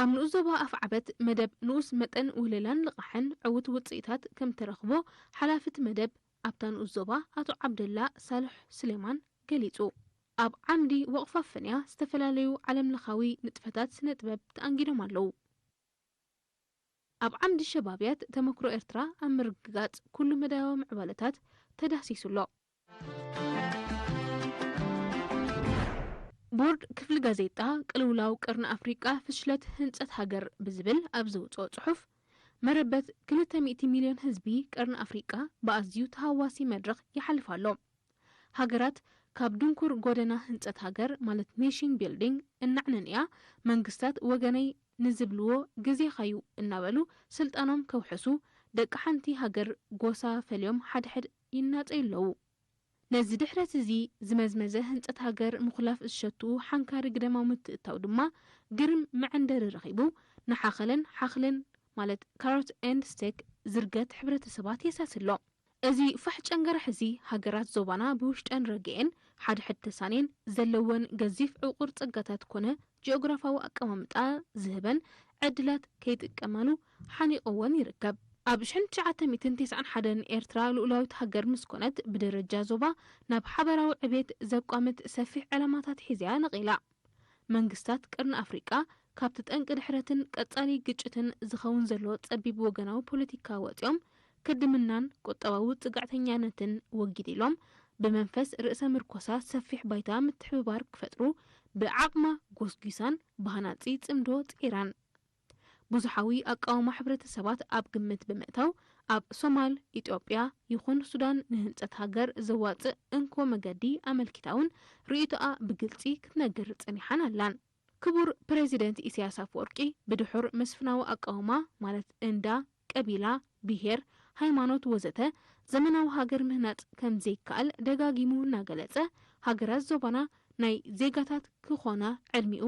ኣብ ንኡስ ዞባ ኣፍዓበት መደብ ንኡስ መጠን ውህለላን ልቓሕን ዕዉት ውጽኢታት ከም ተረኽቦ ሓላፊ እቲ መደብ ኣብታ ንኡስ ዞባ ኣቶ ዓብደላ ሳልሕ ስሌማን ገሊጹ። ኣብ ዓምዲ ወቕፋ ፈንያ ዝተፈላለዩ ዓለምለኻዊ ንጥፈታት ስነ ጥበብ ተኣንጊዶም ኣለዉ። ኣብ ዓምዲ ሸባብያት ተመክሮ ኤርትራ ኣብ ምርግጋጽ ኩሉ መዳያዊ ምዕባለታት ተዳህሲሱ ኣሎ። ቦርድ ክፍሊ ጋዜጣ ቅልውላው ቀርኒ ኣፍሪቃ ፍሽለት ህንጸት ሃገር ብዝብል ኣብ ዘውጽኦ ጽሑፍ፣ መረበት ክልተ ሚእቲ ሚልዮን ህዝቢ ቀርኒ ኣፍሪቃ ብኣዝዩ ተሃዋሲ መድረኽ ይሓልፍ ኣሎ። ሃገራት ካብ ድንኩር ጎደና ህንጸት ሃገር ማለት ኔሽን ቢልዲንግ እናዕነንያ መንግስታት ወገነይ ንዝብልዎ ግዜኻዩ እናበሉ ስልጣኖም ከውሕሱ ደቂ ሓንቲ ሃገር ጎሳ ፈልዮም ሓድሕድ ይናጸዩ ኣለዉ። ነዚ ድሕረት እዚ ዝመዝመዘ ህንጸት ሃገር ምኹላፍ ዝሸትኡ ሓንካሪ ግደማዊ ምትእታው ድማ ግርም መዐንደሪ ረኺቡ ንሓኸለን ሓኽልን ማለት ካሮት ኤንድ ስቴክ ዝርገት ሕብረተሰባት የሳስሎ። እዚ ፋሕ ጨንገራሕ እዚ ሃገራት ዞባና ብውሽጠን ረግኤን ሓድሕድ ተሳኔን ዘለወን ገዚፍ ዕቑር ጸጋታት ኮነ ጂኦግራፋዊ ኣቀማምጣ ዝህበን ዕድላት ከይጥቀማሉ ሓኒቕወን ይርከብ። ኣብ ሽሕን ትሽዓተ ሚእትን ተስዓን ሓደን ኤርትራ ልኡላዊት ሃገር ምስ ኮነት ብደረጃ ዞባ ናብ ሓበራዊ ዕቤት ዘቋምት ሰፊሕ ዕላማታት ሒዝያ ነቒላ። መንግስታት ቀርኒ ኣፍሪቃ ካብቲ ጠንቂ ድሕረትን ቀጻሊ ግጭትን ዝኸውን ዘሎ ጸቢብ ወገናዊ ፖለቲካ ወጺኦም ክድምናን ቁጠባዊ ጽግዕተኛነትን ወጊድ ኢሎም ብመንፈስ ርእሰ ምርኮሳ ሰፊሕ ባይታ ምትሕብባር ክፈጥሩ ብዓቕማ ጎስጒሳን ብሃናጺ ጽምዶ ጸይራን። ብዙሓዊ ኣቃውማ ሕብረተሰባት ኣብ ግምት ብምእታው ኣብ ሶማል፣ ኢትዮጵያ ይኹን ሱዳን ንህንጸት ሃገር ዘዋጽእ እንኮ መገዲ ኣመልኪታ እውን ርእይቶኣ ብግልጺ ክትነግር ጸኒሓን ኣላን። ክቡር ፕሬዚደንት ኢሳያስ ኣፈወርቂ ብድሑር መስፍናዊ ኣቃውማ ማለት እንዳ፣ ቀቢላ፣ ብሄር፣ ሃይማኖት ወዘተ ዘመናዊ ሃገር ምህናጽ ከም ዘይከኣል ደጋጊሙ እናገለጸ ሃገራት ዞባና ናይ ዜጋታት ክኾና ዕድሚኡ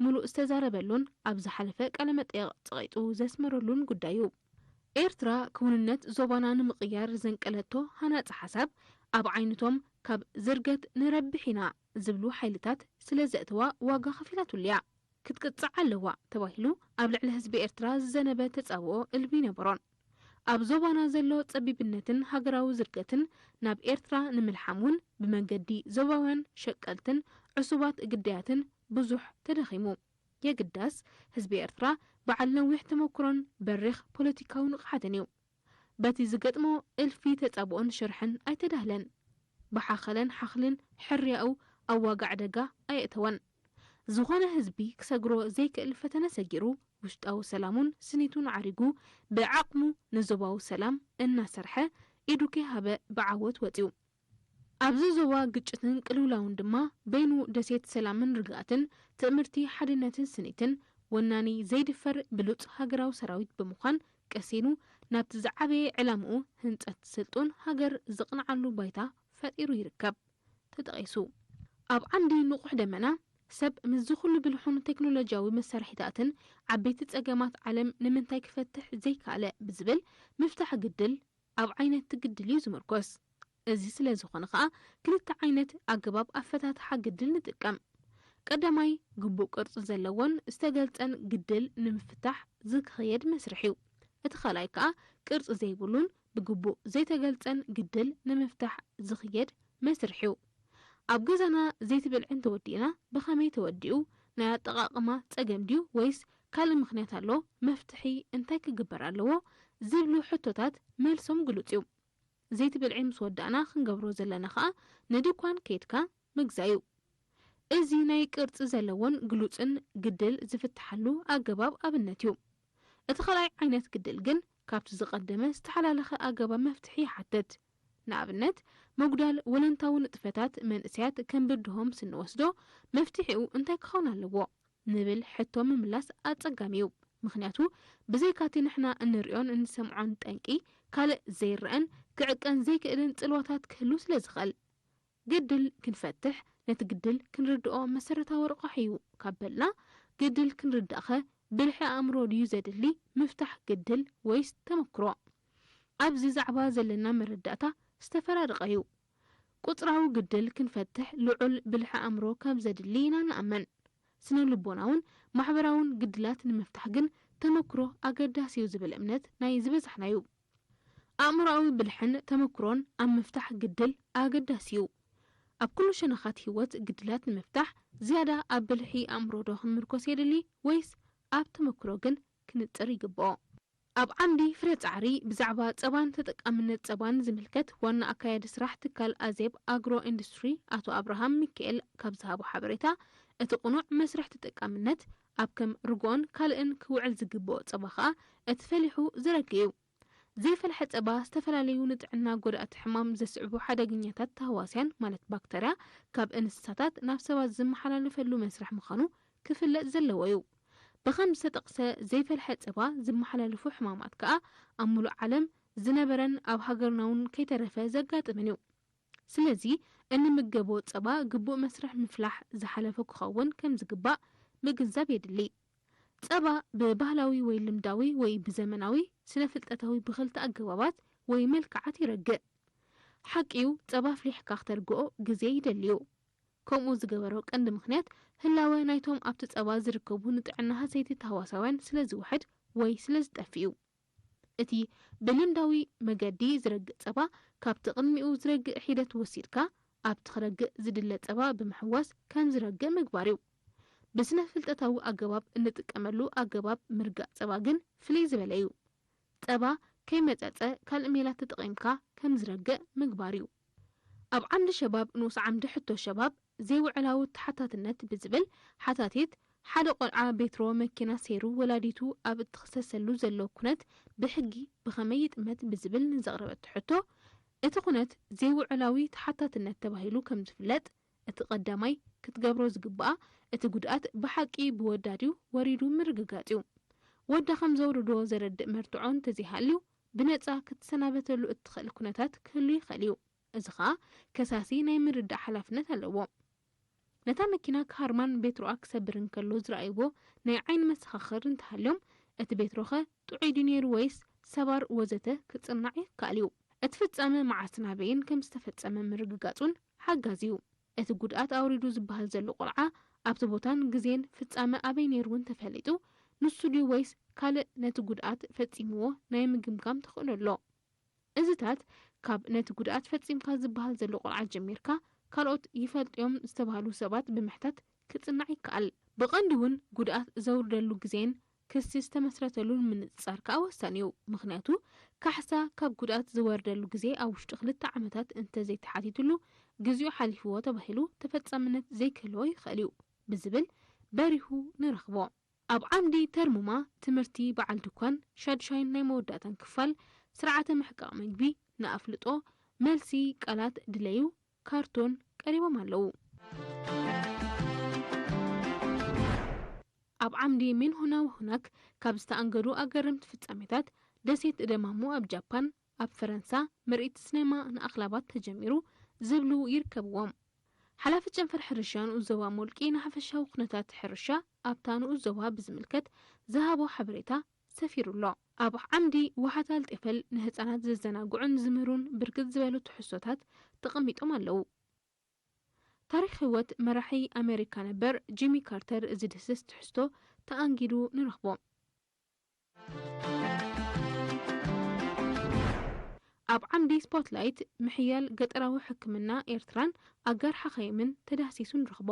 ሙሉእ ዝተዛረበሉን ኣብ ዝሓለፈ ቃለ መጠየቕ ጸቒጡ ዘስመረሉን ጉዳይ እዩ። ኤርትራ ክውንነት ዞባና ንምቕያር ዘንቀለቶ ሃናጺ ሓሳብ ኣብ ዓይነቶም ካብ ዝርገት ንረብሕ ኢና ዝብሉ ሓይልታት ስለ ዘእተዋ ዋጋ ከፊላትሉ እያ። ክትቅጻዕ ኣለዋ ተባሂሉ ኣብ ልዕሊ ህዝቢ ኤርትራ ዝዘነበ ተጻብኦ እልቢ ይነበሮን። ኣብ ዞባና ዘሎ ጸቢብነትን ሃገራዊ ዝርገትን ናብ ኤርትራ ንምልሓም እውን ብመንገዲ ዞባውያን ሸቀልትን ዕሱባት ግዳያትን ብዙሕ ተደኺሙ። የግዳስ ህዝቢ ኤርትራ በዓል ነዊሕ ተመኩሮን በሪኽ ፖለቲካዊ ንቕሓትን እዩ። በቲ ዝገጥሞ እልፊ ተጻብኦን ሽርሕን ኣይተዳህለን። ብሓኸለን ሓኽልን ሕርያኡ ኣብ ዋጋ ዕደጋ ኣየእተወን። ዝኾነ ህዝቢ ክሰግሮ ዘይክእል ፈተነ ሰጊሩ፣ ውሽጣዊ ሰላሙን ስኒቱን ዓሪጉ፣ ብዓቕሙ ንዞባዊ ሰላም እናሰርሐ፣ ኢዱ ከይሃበ ብዓወት ወጺኡ። ኣብዚ ዞባ ግጭትን ቅልውላውን ድማ በይኑ ደሴት ሰላምን ርግኣትን፣ ትእምርቲ ሓድነትን ስኒትን፣ ወናኒ ዘይድፈር ብሉጽ ሃገራዊ ሰራዊት ብምዃን ቀሲኑ ናብቲ ዝዓበየ ዕላምኡ ህንጸት ስልጡን ሃገር ዝቕንዓሉ ባይታ ፈጢሩ ይርከብ። ተጠቒሱ። ኣብ ዓንዲ ንቑሕ ደመና፣ ሰብ ምስዚ ኩሉ ብልሑን ቴክኖሎጂያዊ መሳርሒታትን ዓበይቲ ጸገማት ዓለም ንምንታይ ክፈትሕ ዘይከኣለ ብዝብል ምፍታሕ ግድል ኣብ ዓይነት ግድል እዩ ዝምርኮስ። እዚ ስለ ዝኾነ ከኣ ክልተ ዓይነት ኣገባብ ኣፈታትሓ ግድል ንጥቀም። ቀዳማይ ግቡእ ቅርጺ ዘለዎን ዝተገልጸን ግድል ንምፍታሕ ዝኽየድ መስርሕ እዩ። እቲ ካልኣይ ከኣ ቅርጺ ዘይብሉን ብግቡእ ዘይተገልጸን ግድል ንምፍታሕ ዝኽየድ መስርሕ እዩ። ኣብ ገዛና ዘይትብልዒ እንተወዲእና ብኸመይ ተወዲኡ? ናይ ኣጠቓቕማ ጸገም ድዩ ወይስ ካልእ ምኽንያት ኣሎ? መፍትሒ እንታይ ክግበር ኣለዎ? ዝብሉ ሕቶታት መልሶም ግሉጽ እዩ። ዘይትብልዒ ምስ ወዳእና ክንገብሮ ዘለና ኸኣ ንድኳን ከይድካ ምግዛእ እዩ። እዚ ናይ ቅርጺ ዘለዎን ግሉጽን ግድል ዝፍትሓሉ ኣገባብ ኣብነት እዩ። እቲ ካልኣይ ዓይነት ግድል ግን ካብቲ ዝቐደመ ዝተሓላለኸ ኣገባብ መፍትሒ ይሓትት። ንኣብነት፣ ምጉዳል ወለንታዊ ንጥፈታት መንእሰያት ከም ብድሆ ምስ እንወስዶ መፍትሒኡ እንታይ ክኸውን ኣለዎ? ንብል ሕቶ ምምላስ ኣጸጋሚ እዩ። ምኽንያቱ ብዘይካቲ ንሕና እንርእዮን እንሰምዖን ጠንቂ፣ ካልእ ዘይረኣን ክዕቀን ዘይክእልን ጽልዋታት ክህሉ ስለ ዝኽእል። ግድል ክንፈትሕ ነቲ ግድል ክንርድኦ መሰረታዊ ረቋሒ እዩ ካብ በልና፣ ግድል ክንርዳእኸ ብልሒ ኣእምሮ ድዩ ዘድሊ ምፍታሕ ግድል ወይስ ተመክሮ? ኣብዚ ዛዕባ ዘለና መረዳእታ ዝተፈራረቐ እዩ። ቁጽራዊ ግድል ክንፈትሕ ልዑል ብልሒ ኣእምሮ ከም ዘድሊ ኢና ንኣምን። ስነ ልቦናውን ማሕበራውን ግድላት ንምፍታሕ ግን ተመክሮ ኣገዳሲ እዩ ዝብል እምነት ናይ ዝበዛሕና እዩ። ኣእምሮኣዊ ብልሕን ተመክሮን ኣብ ምፍታሕ ግድል ኣገዳሲ እዩ። ኣብ ኩሉ ሸነኻት ህይወት ግድላት ንምፍታሕ ዝያዳ ኣብ ብልሒ ኣእምሮ ዶ ክንምርኮስ የድሊ ወይስ ኣብ ተመክሮ ግን ክንጽር ይግብኦ? ኣብ ዓምዲ ፍረ ጻዕሪ ብዛዕባ ጸባን ተጠቃምነት ጸባን ዝምልከት ዋና ኣካያዲ ስራሕ ትካል ኣዜብ ኣግሮ ኢንዱስትሪ ኣቶ ኣብርሃም ሚካኤል ካብ ዝሃቦ ሓበሬታ፣ እቲ ቅኑዕ መስርሕ ተጠቃምነት ኣብ ከም ርጎኦን ካልእን ክውዕል ዝግብኦ ጸባ ከኣ እቲ ፈሊሑ ዝረግ እዩ። ዘይፈልሐ ጸባ ዝተፈላለዩ ንጥዕና ጎዳእቲ ሕማም ዘስዕቡ ሓደገኛታት ተህዋስያን ማለት ባክተርያ ካብ እንስሳታት ናብ ሰባት ዝመሓላለፈሉ መስርሕ ምዃኑ ክፍለጥ ዘለዎ እዩ። ብኸም ዝተጠቕሰ ዘይፈልሐ ጸባ ዝመሓላለፉ ሕማማት ከኣ ኣብ ሙሉእ ዓለም ዝነበረን ኣብ ሃገርና እውን ከይተረፈ ዘጋጥምን እዩ። ስለዚ እንምገቦ ጸባ ግቡእ መስርሕ ምፍላሕ ዝሓለፈ ክኸውን ከም ዝግባእ ምግንዛብ የድሊ። ጸባ ብባህላዊ ወይ ልምዳዊ ወይ ብዘመናዊ ስነ ፍልጠታዊ ብኽልተ ኣገባባት ወይ መልክዓት ይረግእ። ሓቂዩ ጸባ ኣፍሊሕካ ክተርግኦ ግዜ ይደልዩ። ከምኡ ዝገበሮ ቀንዲ ምኽንያት ህላወ ናይቶም ኣብቲ ጸባ ዝርከቡ ንጥዕና ሃሰይቲ ተህዋሳውያን ስለ ዝውሕድ ወይ ስለ ዝጠፍእ እዩ። እቲ ብልምዳዊ መገዲ ዝረግእ ጸባ ካብቲ ቅድሚኡ ዝረግእ ሒደት ወሲድካ ኣብቲ ክረግእ ዝድለ ጸባ ብምሕዋስ ከም ዝረግእ ምግባር እዩ። ብስነ ፍልጠታዊ ኣገባብ እንጥቀመሉ ኣገባብ ምርጋእ ጸባ ግን ፍልይ ዝበለ እዩ። ጸባ ከይመጸጸ ካልእ ሜላ ተጠቒምካ ከም ዝረግእ ምግባር እዩ። ኣብ ዓምዲ ሸባብ ንኡስ ዓምዲ ሕቶ ሸባብ ዘይውዕላዊ ተሓታትነት ብዝብል ሓታቲት ሓደ ቆልዓ ቤትሮ መኪና ሰይሩ ወላዲቱ ኣብ እትኽሰሰሉ ዘሎ ኩነት ብሕጊ ብኸመይ ይጥመት ብዝብል ንዘቕረበቶ ሕቶ እቲ ኩነት ዘይውዕላዊ ተሓታትነት ተባሂሉ ከም ዝፍለጥ እቲ ቀዳማይ ክትገብሮ ዝግብኣ እቲ ጉድኣት ብሓቂ ብወዳድዩ ወሪዱ ምርግጋጽ እዩ። ወዳ ከም ዘውርዶ ዘረድእ መርትዖ እንተዘይሃልዩ ብነጻ ክትሰናበተሉ እትኽእል ኩነታት ክህሉ ይኽእል እዩ። እዚ ኸኣ ከሳሲ ናይ ምርዳእ ሓላፍነት ኣለዎ። ነታ መኪና ክሃርማን ቤትሮኣ ክሰብር እንከሎ ዝረኣይዎ ናይ ዓይኒ መሰኻኽር እንተሃልዮም እቲ ቤትሮኸ ጥዑይ ድዩ ነይሩ ወይስ ሰባር ወዘተ ክጽናዕ ይከኣል እዩ። እቲ ፍጻመ መዓስን ኣበይን ከም ዝተፈጸመ ምርግጋጹን ሓጋዚ እዩ። እቲ ጉድኣት ኣውሪዱ ዝበሃል ዘሎ ቆልዓ ኣብቲ ቦታን ግዜን ፍጻመ ኣበይ ነይሩ እውን ተፈሊጡ ንሱ ድዩ ወይስ ካልእ ነቲ ጉድኣት ፈጺምዎ ናይ ምግምጋም ተኽእሎ ኣሎ። እዝታት ካብ ነቲ ጉድኣት ፈጺምካ ዝበሃል ዘሎ ቆልዓ ጀሚርካ ካልኦት ይፈልጥዮም ዝተባህሉ ሰባት ብምሕታት ክጽናዕ ይከኣል። ብቐንዱ እውን ጉድኣት ዘውርደሉ ግዜን ክሲ ዝተመስረተሉን ምንጽጻር ከኣ ወሳኒ እዩ። ምኽንያቱ ካሕሳ ካብ ጉድኣት ዝወርደሉ ግዜ ኣብ ውሽጢ ክልተ ዓመታት እንተዘይተሓቲትሉ ግዚኡ ሓሊፍዎ ተባሂሉ ተፈጻምነት ዘይክህልዎ ይኽእል እዩ ብዝብል በሪሁ ንረኽቦ። ኣብ ዓምዲ ተርሙማ ትምህርቲ በዓል ድኳን ሻድሻይን ናይ መወዳእታን ክፋል ስርዓተ ምሕቃቕ መግቢ ንኣፍልጦ መልሲ ቃላት ድለዩ ካርቶን ቀሪቦም ኣለዉ። ኣብ ዓምዲ ሜንሆና ወሁናክ ካብ ዝተኣንገዱ ኣገረምቲ ፍጻሜታት ደሴት ደማሙ ኣብ ጃፓን ኣብ ፈረንሳ ምርኢት ስኔማ ንኣኽላባት ተጀሚሩ ዝብሉ ይርከብዎም። ሓላፊ ጨንፈር ሕርሻ ንኡስ ዞባ ሞልቂ ንሓፈሻዊ ኩነታት ሕርሻ ኣብታ ንኡስ ዞባ ብዝምልከት ዝሃቦ ሓበሬታ ሰፊሩ ኣሎ። ኣብ ዓምዲ ዋሓታል ጤፈል ንህጻናት ዘዘናግዑን ዝምህሩን ብርክት ዝበሉ ትሕዝቶታት ተቐሚጦም ኣለዉ። ታሪኽ ህይወት መራሒ ኣሜሪካ ነበር ጂሚ ካርተር ዝድህስስ ትሕዝቶ ተኣንጊዱ ንረኽቦ። ኣብ ዓምዲ ስፖትላይት ምሕያል ገጠራዊ ሕክምና ኤርትራን ኣጋር ሓኻይምን ተዳህሲሱ ንረኽቦ።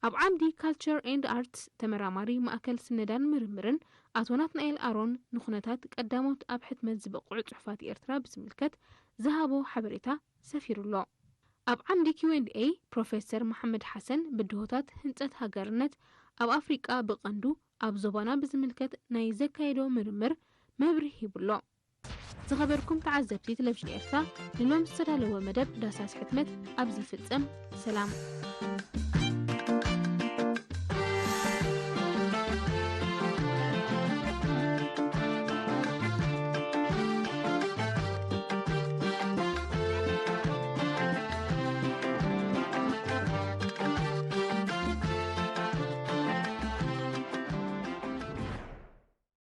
ኣብ ዓምዲ ካልቸር ኤንድ ኣርትስ ተመራማሪ ማእከል ስነዳን ምርምርን ኣቶ ናትናኤል ኣሮን ንኩነታት ቀዳሞት ኣብ ሕትመት ዝበቕዑ ጽሑፋት ኤርትራ ብዝምልከት ዝሃቦ ሓበሬታ ሰፊሩ ኣሎ። ኣብ ዓምዲ ኪው ኤንድ ኤይ ፕሮፌሰር መሓመድ ሓሰን ብድሆታት ህንጸት ሃገርነት ኣብ ኣፍሪቃ ብቐንዱ ኣብ ዞባና ብዝምልከት ናይ ዘካየዶ ምርምር መብርሂ ሂቡ ኣሎ። ዝኸበርኩም ተዓዘብቲ ቴሌቪዥን ኤርትራ ንሎም ዝተዳለወ መደብ ዳሳስ ሕትመት ኣብዚ ይፍጸም። ሰላም።